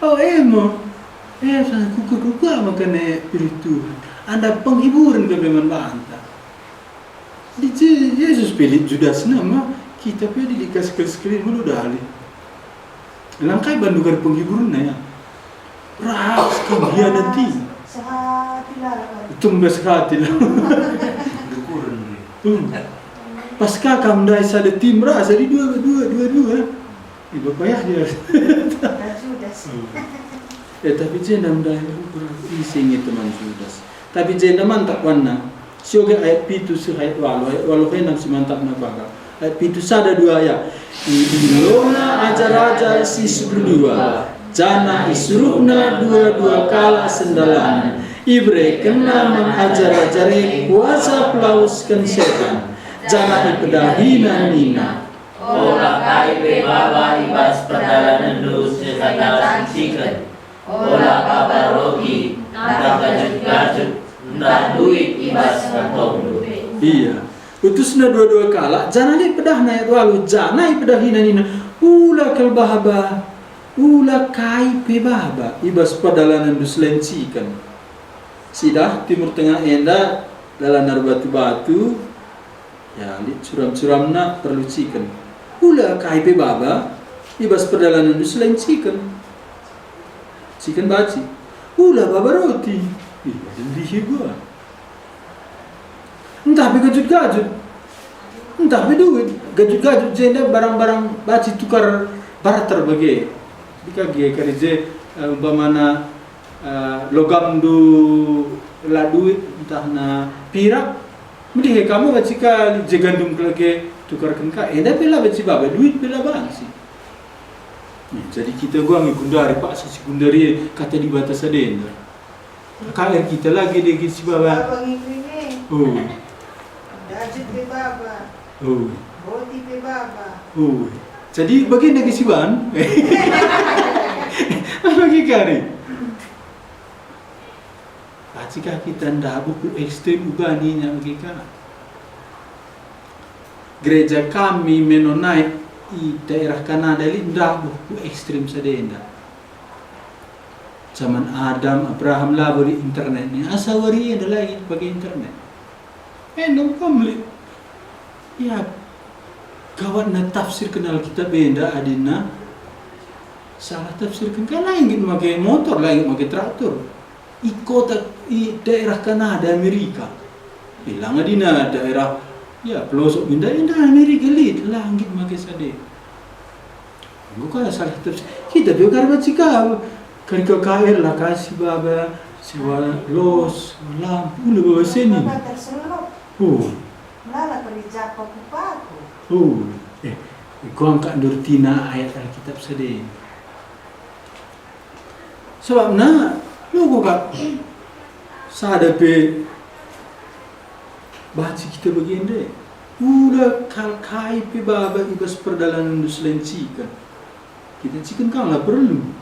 Oh, e mo. E, sa kuku-kuku maka ne pilih Tuhan. Enda penghiburen kap man banta. Di Je-, Yesus pe lit Judas nama, kita pe di likas sekali-sekali dulu dali. Langkai bandu kari penghiburenna ya. Ras kembianan ti. Sehati lah. Tumbe sehati lah. Dukuren. Hmm. Pas ka kam ndai sada tim ras, jadi dua, dua, dua, dua. Iba payah dia. Judas. Hmm. Eh, tapi jenda ndai ise nge teman Judas. Tapi jenda mantap wanna. Sioge ayat pitu seh ayat walu, ayat walu enam si mantapna bage. Ayat pitu sada dua ya. Idilona ajar-ajar si sepuluh dua, janah isuruhna dua-dua kalak sendalan. Iberekenna man ajar-ajar e kuasa pelawesken setan, janah ipedahina nina, "Ola kai pe baba i bas perdalanenndu seh kal sinciken. Ola baba roti, ntah gajut-gajut, ntah duit i bas kantongndu." Iya. Utusna dua-dua kalak, janah lit pedahna ayat walu, janah ipedahina nina, "Ula kal baba, ula kai pe baba i bas perdalanenndu selain ciken." Sidah Timur Tengah enda dalan erbatu-batu, ya, lit curam-curamna perlu ciken. Ula kai pe baba i bas perdalanenndu selain ciken. Ciken baci. Ula baba roti. Ih, ndai gua. Ntah pe gajut-gajut. Ntah pe duit. Gajut-gajut jenda barang-barang baci tukar barter bage. Dikage kari je, eh, umpamana, eh, logamndu la duit, ntah na pirak, mending e kamu acika je gandum kelege tukarken ka, enda pe la banci baba, duit pe la banci. Nih, jadi kita gua nge gundari paksa si gundari kata Dibata sadenda. K R kita lagi dege si baba. Baba nge keringe. Oh. Gajut pe baba. Oh. Roti pe baba. Oh. Jadi, bagenda ke si ban? Bagi kari. Pacikah kita ndabuh ku ekstrem uga nina bagi ka? Gereja kami Mennonite i daerah Kanada lit ndabuh ku ekstrem sadenda. Zaman Adam, Abraham labo lit internet ni, asa wari enda lagi pake internet. Enda kam lit. Ya, gawatna tafsirken Alkitab enda adina salah tafsirken, kan la nggit make motor, la nggit make traktor. I kota, i daerah Kanada, Amerika. Ilang adina daerah, ya, pelosok enda, enda Amerika lit, la nggit make sade. Enggo ka salah tafsir. Kita pe kari banci ka. Kari K K R la ka si baba, sewa los, lampu, ula baba seni. Baba terselop. Oh. Melala perlu jako ku paku. Oh. Eh, kuangka nurtina ayat Alkitab sade. Sebabna, loko kap sada pe banci kita bagenda. Ula kal kai pe baba i bas perdalanenndu selain ciken. Kita ciken kal la perlu.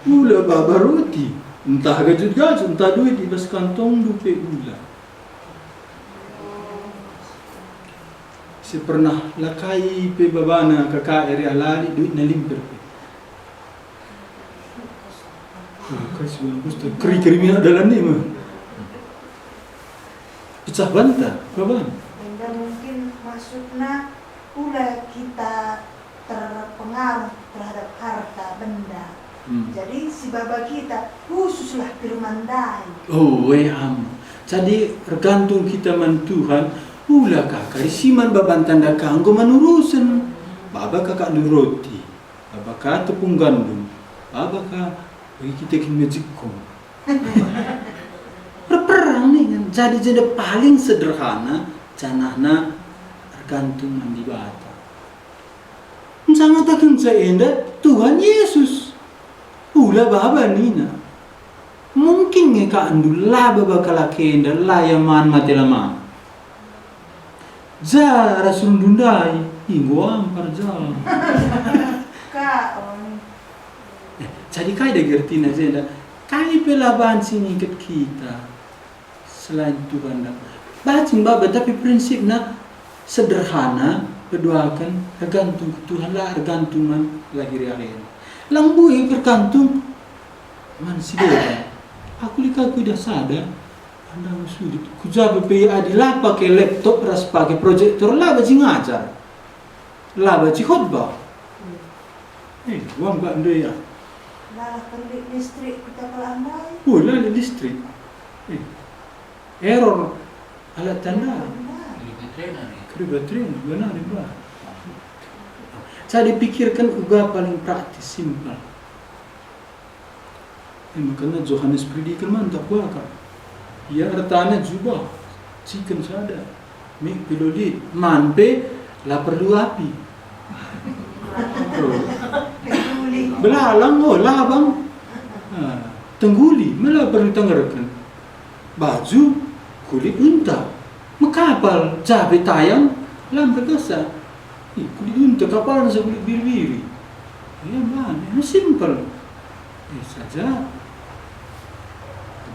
Ula baba roti, ntah gajut-gajut, ntah duit i bas kantongndu pe ula. Si pernah la kai pe babana K K R, ya, la lit duitna limper pe. Ah, kai si bagus tu? Keri-keri minyak dalan ni mah. Pecah banta, babana. Enda mungkin maksudna ula kita terpengaruh terhadap harta benda. Hmm. Jadi, si baba kita khususlah firman ndai. Oh, we am. Jadi, ergantung kita man Tuhan, ula ka kari si man babanta ndai ka enggo man urusen. Baba ka kak ndu roti, baba ka tepung gandum, baba ka bagi kita kin mejikom. Erperang nih kan. Jadi, jenda paling sederhana, janahna ergantung man Dibata. Nca ngatakenca enda Tuhan Yesus. Ula baba nina. Mungkin nge ka ndu la baba kalak enda la ia man mate la man. Ja rasulndu ndai, enggo ampar ja. Ka, oi. Eh, jadi kai dage ertina jenda? Kai pe la banci ngiket kita selain Tuhan. Bacin baba, tapi prinsipna sederhana, peduaken, ergantung ku Tuhan, la ergantung man lahir aren. Lang bui ergantung man si deban. Aku lit ka kuidah sada, pandang sudut. Ku ja pe adi la pake laptop ras pake proyektor, la banci ngajar. La banci khotbah. Eh, uang bak ndai ya. Lalah perlu listrik kita kelambai. Oh, la lit listrik. Eh, error alat tanda. Benar. Keri baterai, benar, Mbak. Saya dipikirkan uga paling praktis, simpel. E maka Johannes Peridiken mantap waka. Ia ertana jubah, ciken sada, mik pe lit, man pe la perlu api. Belalang, oh, labang. Ah, tengguli, me la perlu tengerken. Baju, kulit unta. Mekapal, ja pe tayang, la mperkasa. Ih, kulit unta kapalna sa kulit biri-biri. Ia man, ema simpel. Eh, saja.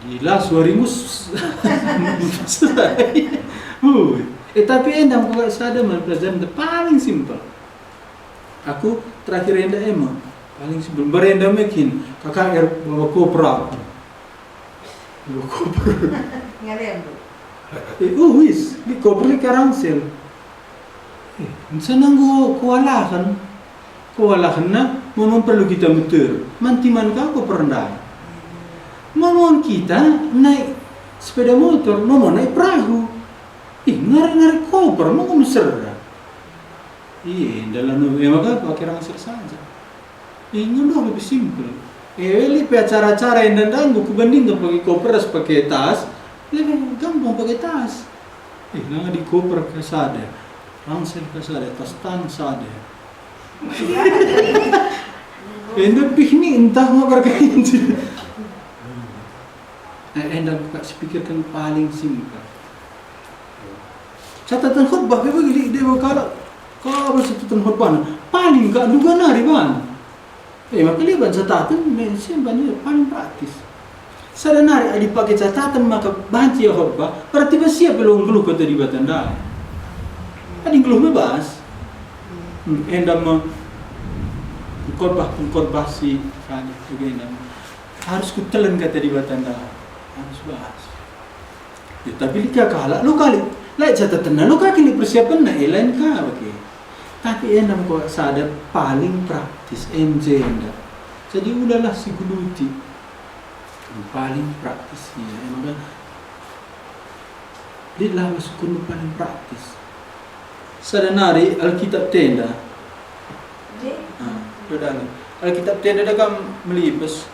Gila, suari mus. Ui. Eh, tapi enda kuga sada man pelajaran paling simpel. Aku terakhir enda ema, paling simpel. Mbarenda mekin, K K R bawa kopra. Bawa kopra. Ngalem, Bu. Eh, uh, wis, di kopra lit ka rangsel. Eh, ncana enggo kualahen. Kualahenna, memang perlu kita meter. Man timan ka koper ndai. Memang kita naik sepeda motor, memang naik perahu. Ih, ngarik-ngarik koper, mau mesera. Iya, dalam ya maka pakai rangsel saja. Ih, ngono lebih simpel. Eh, lit pe acara-acara enda ndai enggo kubandingken pakai koper ras pakai tas, lebih gampang pakai tas. Eh, langa di koper ka sada, rangsel ka sada, tas tang sada. Enda piknik ntah ngabar ka inci. Eh, enda buka sipikirken paling simpel. Catatan khotbah pe bagi di dewa kalak. Kaba catatan khotbahna? Paling kak nduga nari bandu. E maka leben cataten, me-, si bandu paling praktis. Sada nari adi pake cataten maka banci ia khotbah, berarti bas ia pe la nggeluh Kata Dibata ndai. Adi nggeluh me bas. Hmm, enda me pengkhotbah-pengkhotbah si rajin bagenda me. Harus kutelen Kata Dibata ndai. Harus bas. Ya, tapi lit ka kalak, lo kali, la catatenna, lo ka kin persiapenna, eh, lain ka bage. Tapi enda enggo sada paling praktis, M J enda. Jadi ulalah siguluti. Paling praktis, ya, emang kan. Lit lah masukun paling praktis. Sada nari Alkitab tenda. Ah, saudara. Alkitab tenda da kam melipes.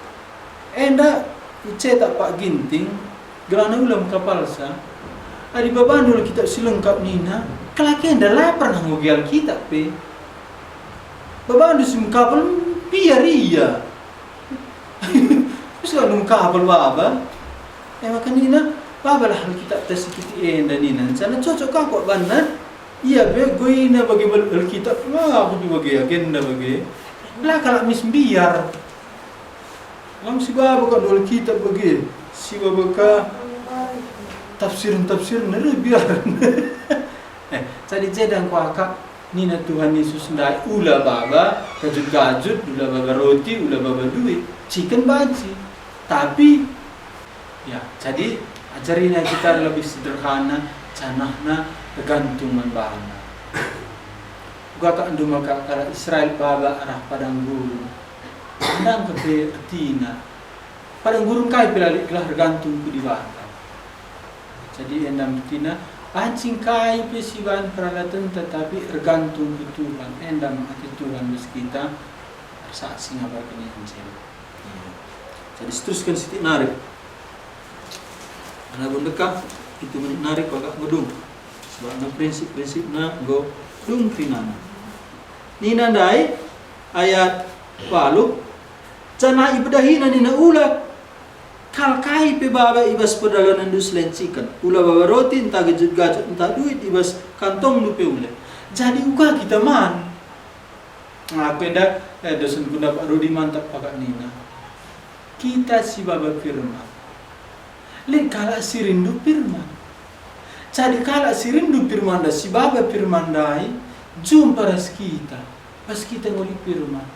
Enda icetak Pak Ginting, gelahna ulam kapalsa. Adi babandu Alkitab si lengkap nina, kalak enda la pernah ngoge Alkitab pe. Babandu si mengkapal, mbiar ia. Terus kalau mengkapal baba. E maka nina, babalah Alkitab ta si kitik enda nina. Ncana cocok ka kuak banna. Ia pe goina bage bal-, Alkitab, wah, aku juga bage, agenda bage. La kalak mis mbiar. Lang si baba ka dua Alkitab bage, si baba ka tafsiren-tafsiren nere biar. Eh, jadi jedang kuakap nina Tuhan Yesus ndai, ula baba gajut-gajut, ula baba roti, ula baba duit, ciken banci. Tapi Ya, jadi ajarina kita lebih sederhana, janahna tergantung man bana. Uga kak ndu maka kalak Israel baba arah padang gurun. Ndang kepe ertina. Padang gurun kai pe la lit gelah ergantung ku Dibata. Jadi enda me ertina, banci kai pe si bahan peralaten tetapi ergantung ku Tuhan, enda me ate Tuhan bas kita, ersaksi ngabarken Injil. Iya. Jadi seteruskan sitik nari. Anak bundeka, itu menit nari kuakap ngedung. Sebabna prinsip-prinsipna enggo dung kerinana. Nina ndai, ayat waluh, janah ibedahina nina ula kal kai pe baba i bas perdalanenndu selain ciken. Ula baba roti, ntah gajut-gajut, ntah duit i bas kantongndu pe ula. Jadi uga kita man. Aku enda, eh, dosen guna Pak Rudi mantap pakak nina. Kita si baba firman. Lit kalak si rindu firman. Jadi kalak si rindu firman ndai, si baba firman ndai, jumpa ras kita. Pas kita nguli firman.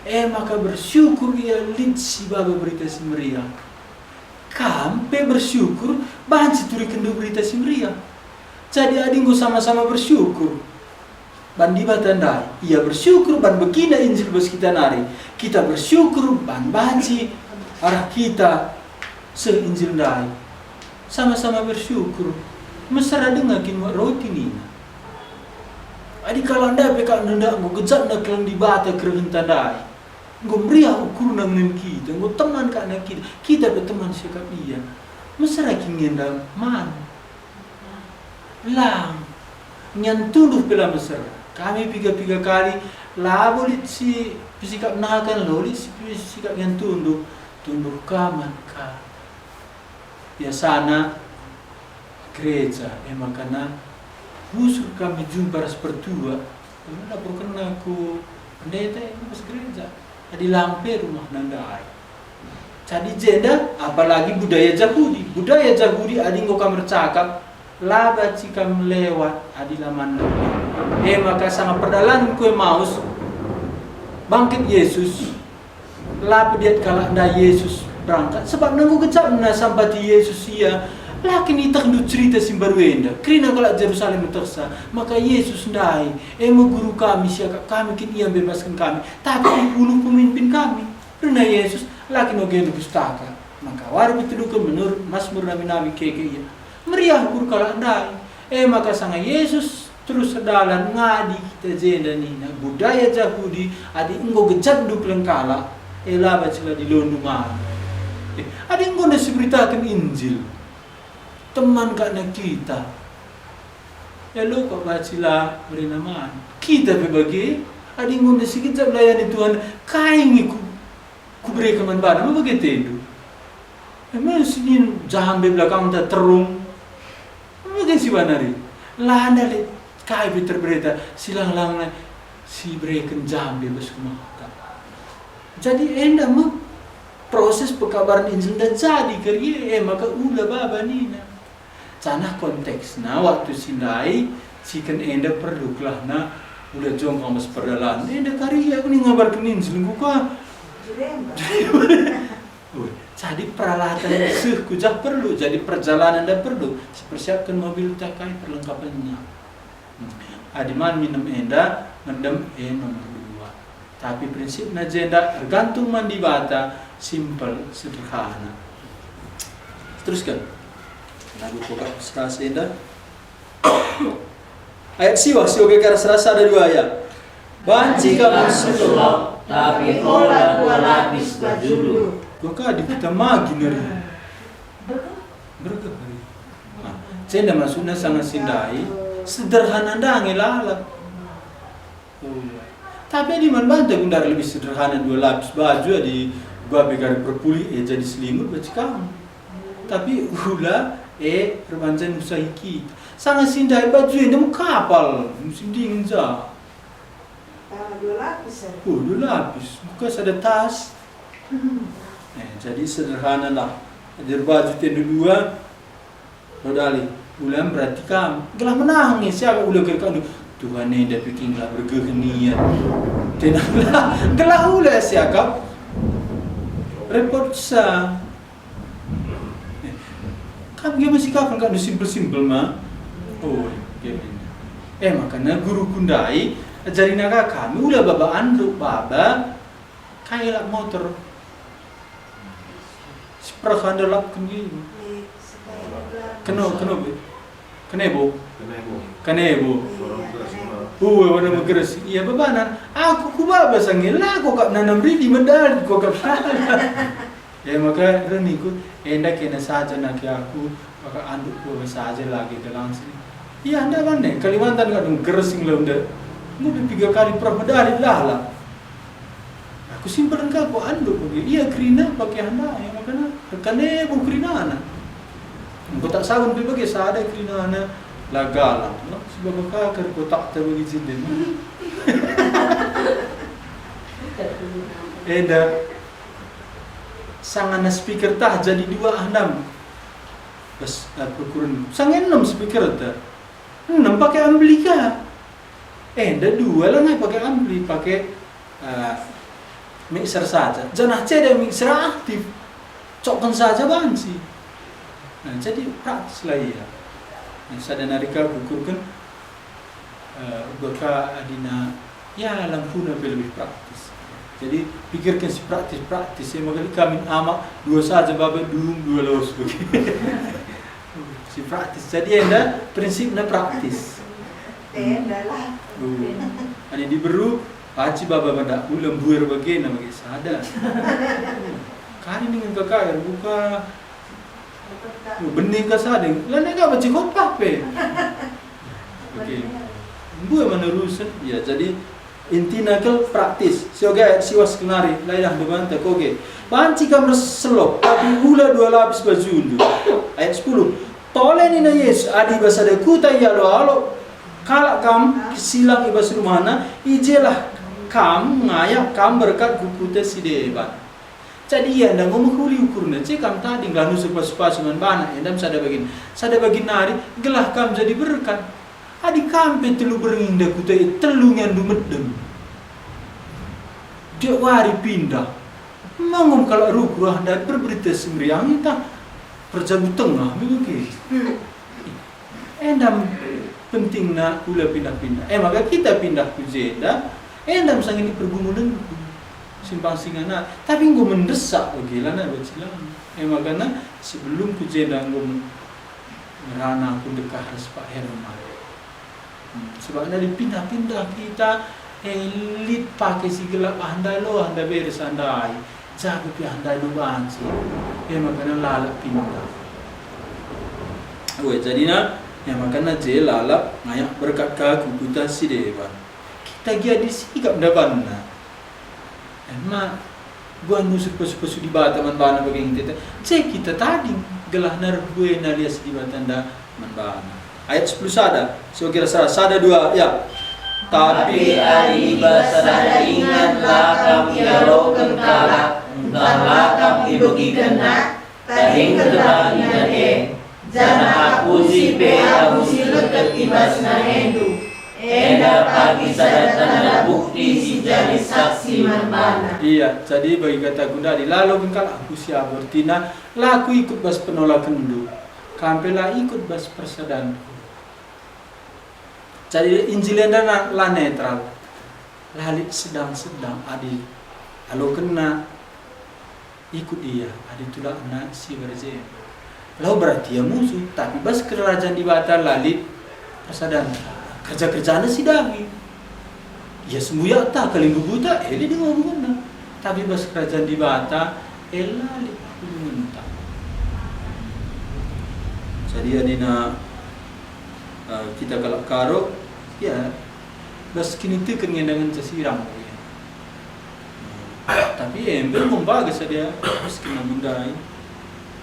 E maka bersyukur ia lit si baba berita si meriah. Kam pe bersyukur banci turikenndu berita si meriah. Jadi adi enggo sama-sama bersyukur. Ban Dibata ndai, ia bersyukur ban bekina Injil bas kita nari. Kita bersyukur ban banci arah kita seh Injil ndai. Sama-sama bersyukur. Mesera denga kin muat roti nina. Adi kalak ndai pe kak ndendak enggo gejapna keleng Dibata kerehenta ndai. Enggo meriah ukurna ngenen kita, enggo teman kak nina kita, kita pe teman siakap ia. Mesera kin ngenda man. Lang. Ngian tunduh pe la mesera. Kami piga-piga kali, labo lit si pesikap nakan, labo lit si pesikap ngian tunduh. Tunduh ka man ka. Biasana gereja, e makana busur kami jumpa ras pertua. Laporkenna ku pendeta, e bas gereja. Adi lang pe rumahna ndai. Jadi jenda apalagi budaya Jahudi. Budaya Jahudi adi enggo kam ercakap, la banci kam lewat adi la man. E maka sanga perdalanenku Emaus, bangkit Yesus, la pediat kalak ndai Yesus berangkat, sebab enggo gejapna sampati Yesus ia. La kin ietehndu cerita si mbaru enda, kerina kalak Jerusalem metehsa, maka Yesus ndai, e me guru kami, siakap kami kin ia mbebasken kami, tapi uluh pemimpin kami. Rena Yesus, la kin ogendu pustaka. Maka wari piteduken menurut Masmur nami-nami keke ia. Meriah ukur kalak ndai. E maka sanga Yesus terus erdalan ngadi kita jenda nina, budaya Jahudi, adi enggo gejapndu keleng kalak, e la banci la dilondu man. Eh, adi enggo nda siberitaken Injil, teman kak na kita. Elo kak banci la berena man. Kita pe bage, adi enggo nda sigejap layani Tuhan, kai nge ku, kubereken man bana, me bage atendu. Emang si nin jaham be belakangta terung. Me bage si banari. La nda lit kai pe terberita, silang-lang nai. Si ibereken jambe bas ku mata. Jadi enda me proses pekabaren Injil enda jadi kari e, e maka ula baba nina. Janah konteksna waktu si ndai, ciken enda perlu kelahna ula jongkang bas perdalanen. Enda kari aku ning ngabarken Injil enggo ka. Ui, jadi peralatan seh ku jah perlu, jadi perjalanen enda perlu. Sipersiapken mobil tah kai perlengkapenna. Adi man minem enda, mendem e nomor dua. Tapi prinsipna jenda ergantung man Dibata, simpel, sederhana. Terusken. Lagu pokok serasa enda. Ayat siwah, si oge kara serasa ada dua ayat. Banci kam erselop, tapi ola dua lapis bajundu. Dua kali kita magi nari. Bergeh hari. Nah, jenda maksudna sanga si ndai, sederhana ndange lalap. Oh. Tapi adi man banta gundar lebih sederhana dua lapis baju adi gabe gari perpuli e jadi selimut bagi kamu. Tapi ula e erbanca nusahi kita. Sanga si ndai baju enda me kapal, musim dingin ja. Tambah dua lapis, ya? Oh, dua lapis. Buka sada tas. Eh, jadi sederhana lah. Ajar baju tendu dua, lo dali. Ulam berarti kam. Gelah menang nih, siapa ula kira kanu? Tuhan enda bikin gelah bergeh niat. Tenang lah. Gelah ula siakap. Repot sa. Kam gia masih kapan kak simpel-simpel ma? Oh, iya, iya. Eh, makana guru kundai, ajarina ka kami, ula baba anduk, baba, kailak motor. Siperah anda lapken gini. Kena, kena, be. Kenebo. Kenebo. Kenebo. Uwe, warna megeres. Iya, bebanan. Aku ku baba sange, la kok kap nanam ridi medal, kok kap salah. Ya, maka reniku, enda kena saja nake aku, maka anduk ku saja lagi dalam sini. Iya, anda mana? Kalimantan kadung gersing lo enda. Ngupi tiga kali perah medali lah lah. Aku simpen ka ku anduk bagi. Iya, kerina pakai anda, ya, makana rekane bu kerina anak. Engko tak sabun pe bagi sada kerina anak la galak, no? Sebab kakar kotak ta bagi jenden. Enda. Sangana speaker tah jadi dua ah enam. Bas, eh, perkuren. Sanga enam speaker tah. Enam pakai ampli ka. Enda dua lanai pakai ampli, pakai, eh, mixer saja. Janah ceda mixer aktif. Cokken saja banci. Nah, jadi praktis lah ia. Nah, sada nari ka kukurken, eh, uga ka adina, ya, lampuna pe lebih praktis. Jadi, pikirken si praktis-praktis, ya, maka kami amak dua saja, baba dum, dua los. Si praktis. Jadi, enda prinsipna praktis. Enda lah. Uh. Ani diberu, paci baba mada, ulem buer bagena bage sada. Kari ningen kakak, buka. Benih ka sada, la nega baci khotbah pe. Oke. Mbue mana urusen? Ya, jadi intina kal praktis. Sioge ayat siwah sekenari, laidah demanta koge. Banci kam ras selop, tapi ula dua lapis bajundu. Ayat sepuluh. Tole nina Yesus, adi bas sada kuta ialo-alo kalak kam silang i bas rumahna, i jelah kam ngayak kam berkat ku kuta si deban. Jadi ia enda enggo mehuli ukurna, ce kam tading gelah nusur pasu-pasu man bana, enda me sada bagin. Sada bagin nari, gelah kam jadi berkat. Adi kam pe telu berngi nda kuta e, telu ngiandu medem. Dia wari pindah. Mangum kalak ruku ah ndai berberita si meriah ita. Perjabu tengah me bage. Enda me pentingna ula pindah-pindah. E maka kita pindah ku jenda, enda me sangin pergumulenku. Simpang singa na, tapi enggo mendesak bage, lanai bacilang. E makana sebelum ku jenda enggo men-, ngerana ku ndekah ras Pak Herman. Hmm, sebab enda dipindah-pindah kita, eh, lit pake si gelap ah ndai lo, ah ndai beres ah ndai, jago pe ah ndai lo banci. Eh, makana lalap pindah. Ue, jadina, eh, makana je lalap ngayak berkat ka ku kuta si deban. Kita gia disikap ndabanna. Ema, buah nusur pesu-pesu Dibata man bana bage nge tete. Je kita tading, gelah nareh buena lias Dibata enda man bana. Ayat sepuluh sada, so kira sada, sada dua, ya. Tapi adi i bas sada ingan la kam ialoken kalak, ntah la kam ibegikenna, tadingkenlah ingan e, janah akusi pe abu si leket i bas nahendu. Enda pagi sada tanda bukti si jadi saksi man bana. Ia, jadi bagi kata gunda adi laloken kalak, akusi abu, ertina la kuikut bas penolakenndu, kam pe la ikut bas persadanku. Jadi Injil enda na, la netral, la lit sedang-sedang, adi alokenna ikut ia, adi tulakna si berjaya. Lau berarti ia musuh, tapi bas kerajaan Dibata la lit persadan. Kerja-kerjana si daging. Ia sembuyak ta, kalimbubu ta, e lit denga hubunganna. Tapi bas kerajaan Dibata, e la lit hubunganta. Jadi adina, eh, kita kalak Karo, ya, bas kiniteken nge ngenca sirang, ya. Tapi ember membaga sadia, bas kena gundai.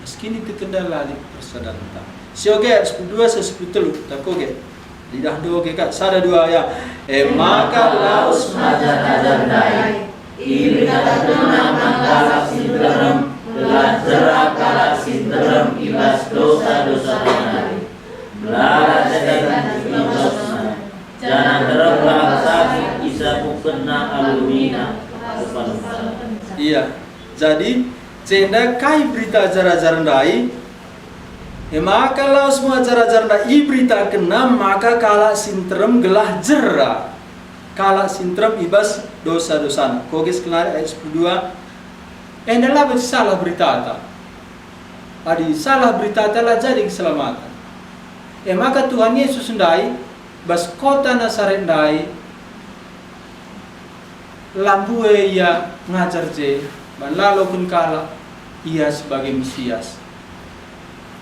Bas kiniteken la lit persadanta. Si oge, sepuluh dua, sepuluh telu, tak oge. Lidah dua oge, Kak, sada dua, ya. E maka lawes ajar-ajar ndai, iberitakenna man kalak si nterem, gelah jera kalak si nterem i bas dosa-dosana nari. Melarat setan i bas dosa, janah nteremlah sakit isapukenna alu nina. Ia, jadi, jenda kai berita ajar-ajar ndai? E maka lawes me ajar-ajar ndai iberitakenna maka kalak si nterem gelah jera kalak si nterem i bas dosa-dosana. Koges kenari ayat sepuluh dua. Enda la banci salah beritata. Adi salah beritata la jadi keselamatan. E maka Tuhan Yesus ndai bas kota Nasaret ndai, la mbue ia ngajar je, ban la loken kalak ia sebagai Mesias.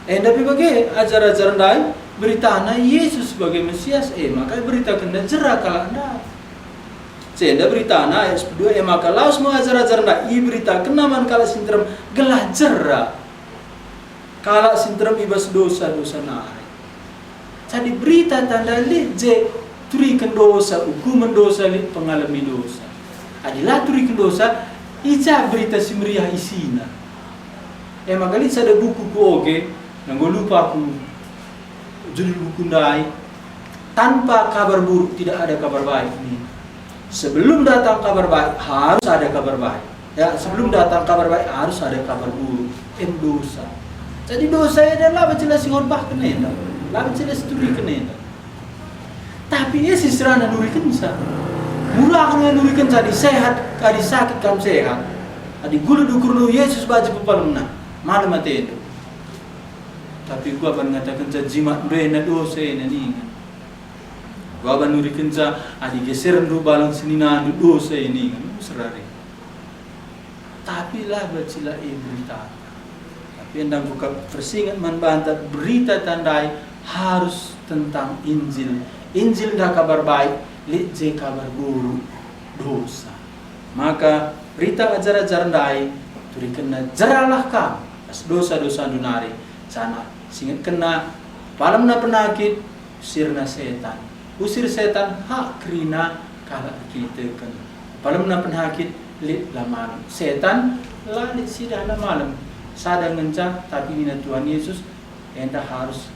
Enda pe bage ajar-ajar ndai beritana Yesus sebagai Mesias, e maka iberitakenna jera kalak ndai. Jenda beritana ayat sepuluh dua, e maka lawes me ajar-ajar ndai iberitakenna man kalak si nterem gelah jera kalak si nterem i bas dosa-dosa nari. Jadi berita tanda lit je turiken dosa, ukumen dosa, lit pengalemi dosa. Adi la turiken dosa, i ja berita si meriah isina? E maka lit sada buku kuoge, enggo lupa aku judul buku ndai, Tanpa Kabar Buruk Tidak Ada Kabar Baik, nina. Sebelum datang kabar baik, harus ada kabar baik. Ya, sebelum datang kabar baik, harus ada kabar buruk. Em dosa. Jadi dosa enda la banci la sihotbahken enda, la banci la situriken enda. Tapi ia si serana nurikenca. Mulaken ia nurikenca, adi sehat, adi sakit kam sehat. Adi gulut ukurndu, Yesus banci pepalemna. Malem atendu. Tapi kuaban ngatakenca jimatndu ena dosa ena ningan. Kuaban nurikenca adi geserndu baleng seninandu dosa ena ningan. Serari. Tapi la banci la iberitata. Tapi enda enggo kap persinget man banta, berita tanda ndai harus tentang Injil. Injil enda kabar baik, lit je kabar buruk, dosa. Maka berita ajar-ajar ndai turikenna jeralah kam bas dosa-dosandu nari, janah singetkenna palemna penakit, usirna setan. Usir setan hak kerina kalak erkiniteken. Palemna penakit lit la malem. Setan la lit sidah la malem. Sada ngenca, tapi nina Tuhan Yesus, enda harus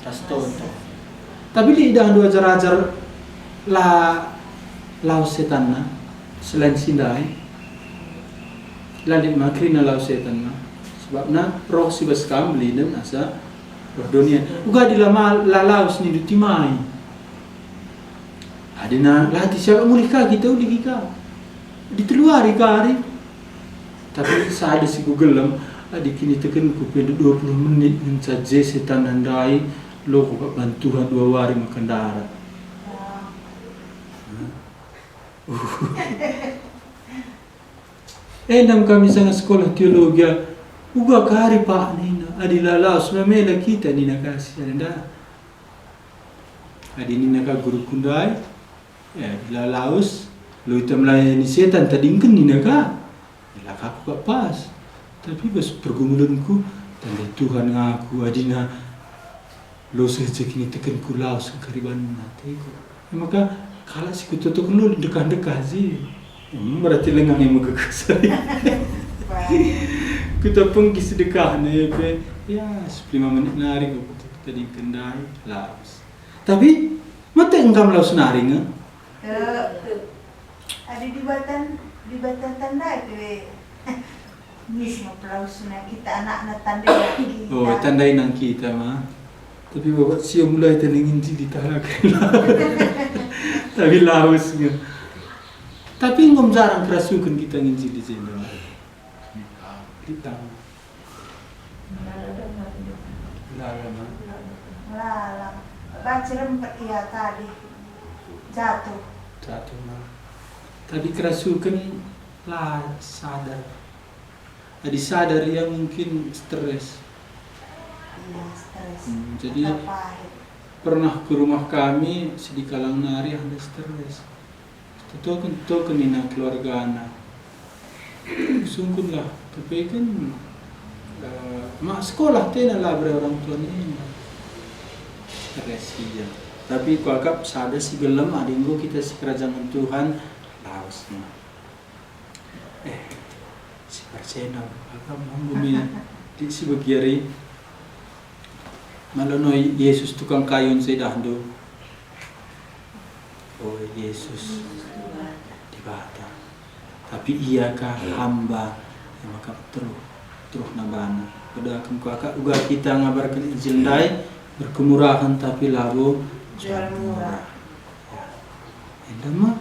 ras toto. Tapi lit idahndu ajar-ajar la lawes setanna selain si ndai? La lit ma kerina lawes setanna. Sebabna roh si bas kam belinen asa roh doni. Uga adi la ma-, la lawes nindu timai. Adina la ate siakap mulih ka kita, ulih ka. Di telu ari kari. Tapi sada si kugelem, adi kinitekenku pe dua puluh menit ngenca je setan ndai, loko kap bantuha dua wari maka ndarat. Enda me kami sanga sekolah teologia, uga kari, Pak, nina, adi la lawes me mela kita, nina ka si enda. Adi nina ka guruku ndai, ya, adi la lawes, lo ita melayani setan tadingken, nina ka. La ka kuakap pas. Tapi bas pergumulenku, tandai Tuhan ngaku adina lo seh je kinitekenku lawes engkariban ateku. Maka kalak si kutotoken ulu ndekah-ndekah si. Hmm, berarti lengang e megeges. Kuta pengkis dekahna pe, ya, sepuluh lima menit nari ku tadingken ndai, lawes. Tapi, mate engkam lawes nari nge? Tek. Adi Dibata, Dibata tandai pe. Ngis nge pelawesna kita anakna tandai kita. Oh, tandai nang kita, ma. Tapi Bapak Sio mulai tandai nginjili tahaken. Tapi lawes nge. Tapi enggo jarang kerasuken kita nginjili jenda, ma. Kita. Lala, ma. Lala. Banci rempet ia tadi. Jatuh. Jatuh, ma. Tapi kerasuken la sadar. Adi sadar ia mungkin stres. Iya, stres. Hmm, jadi atau pahit. Pernah ke rumah kami, sedi kalang nari enda stres. Totoken, totoken nina keluargana. Sungkunlah, tapi kan, eh, mak sekolah tena lah bere orang tua nina. Stres ia. Tapi kuakap sada si gelem, adi enggo kita sikerajangen Tuhan, lawes nge. Eh, si Marcena, apa manggu me di si begiari? Malonoi Yesus tukang kayu nsedahndu. Oh Yesus, Dibata. Tapi ia ka hamba, e maka teruh, teruhna bana. Pedaken kuakap uga kita ngabarken Injil ndai, berkemurahan tapi labo jual murah. Ya. Enda me,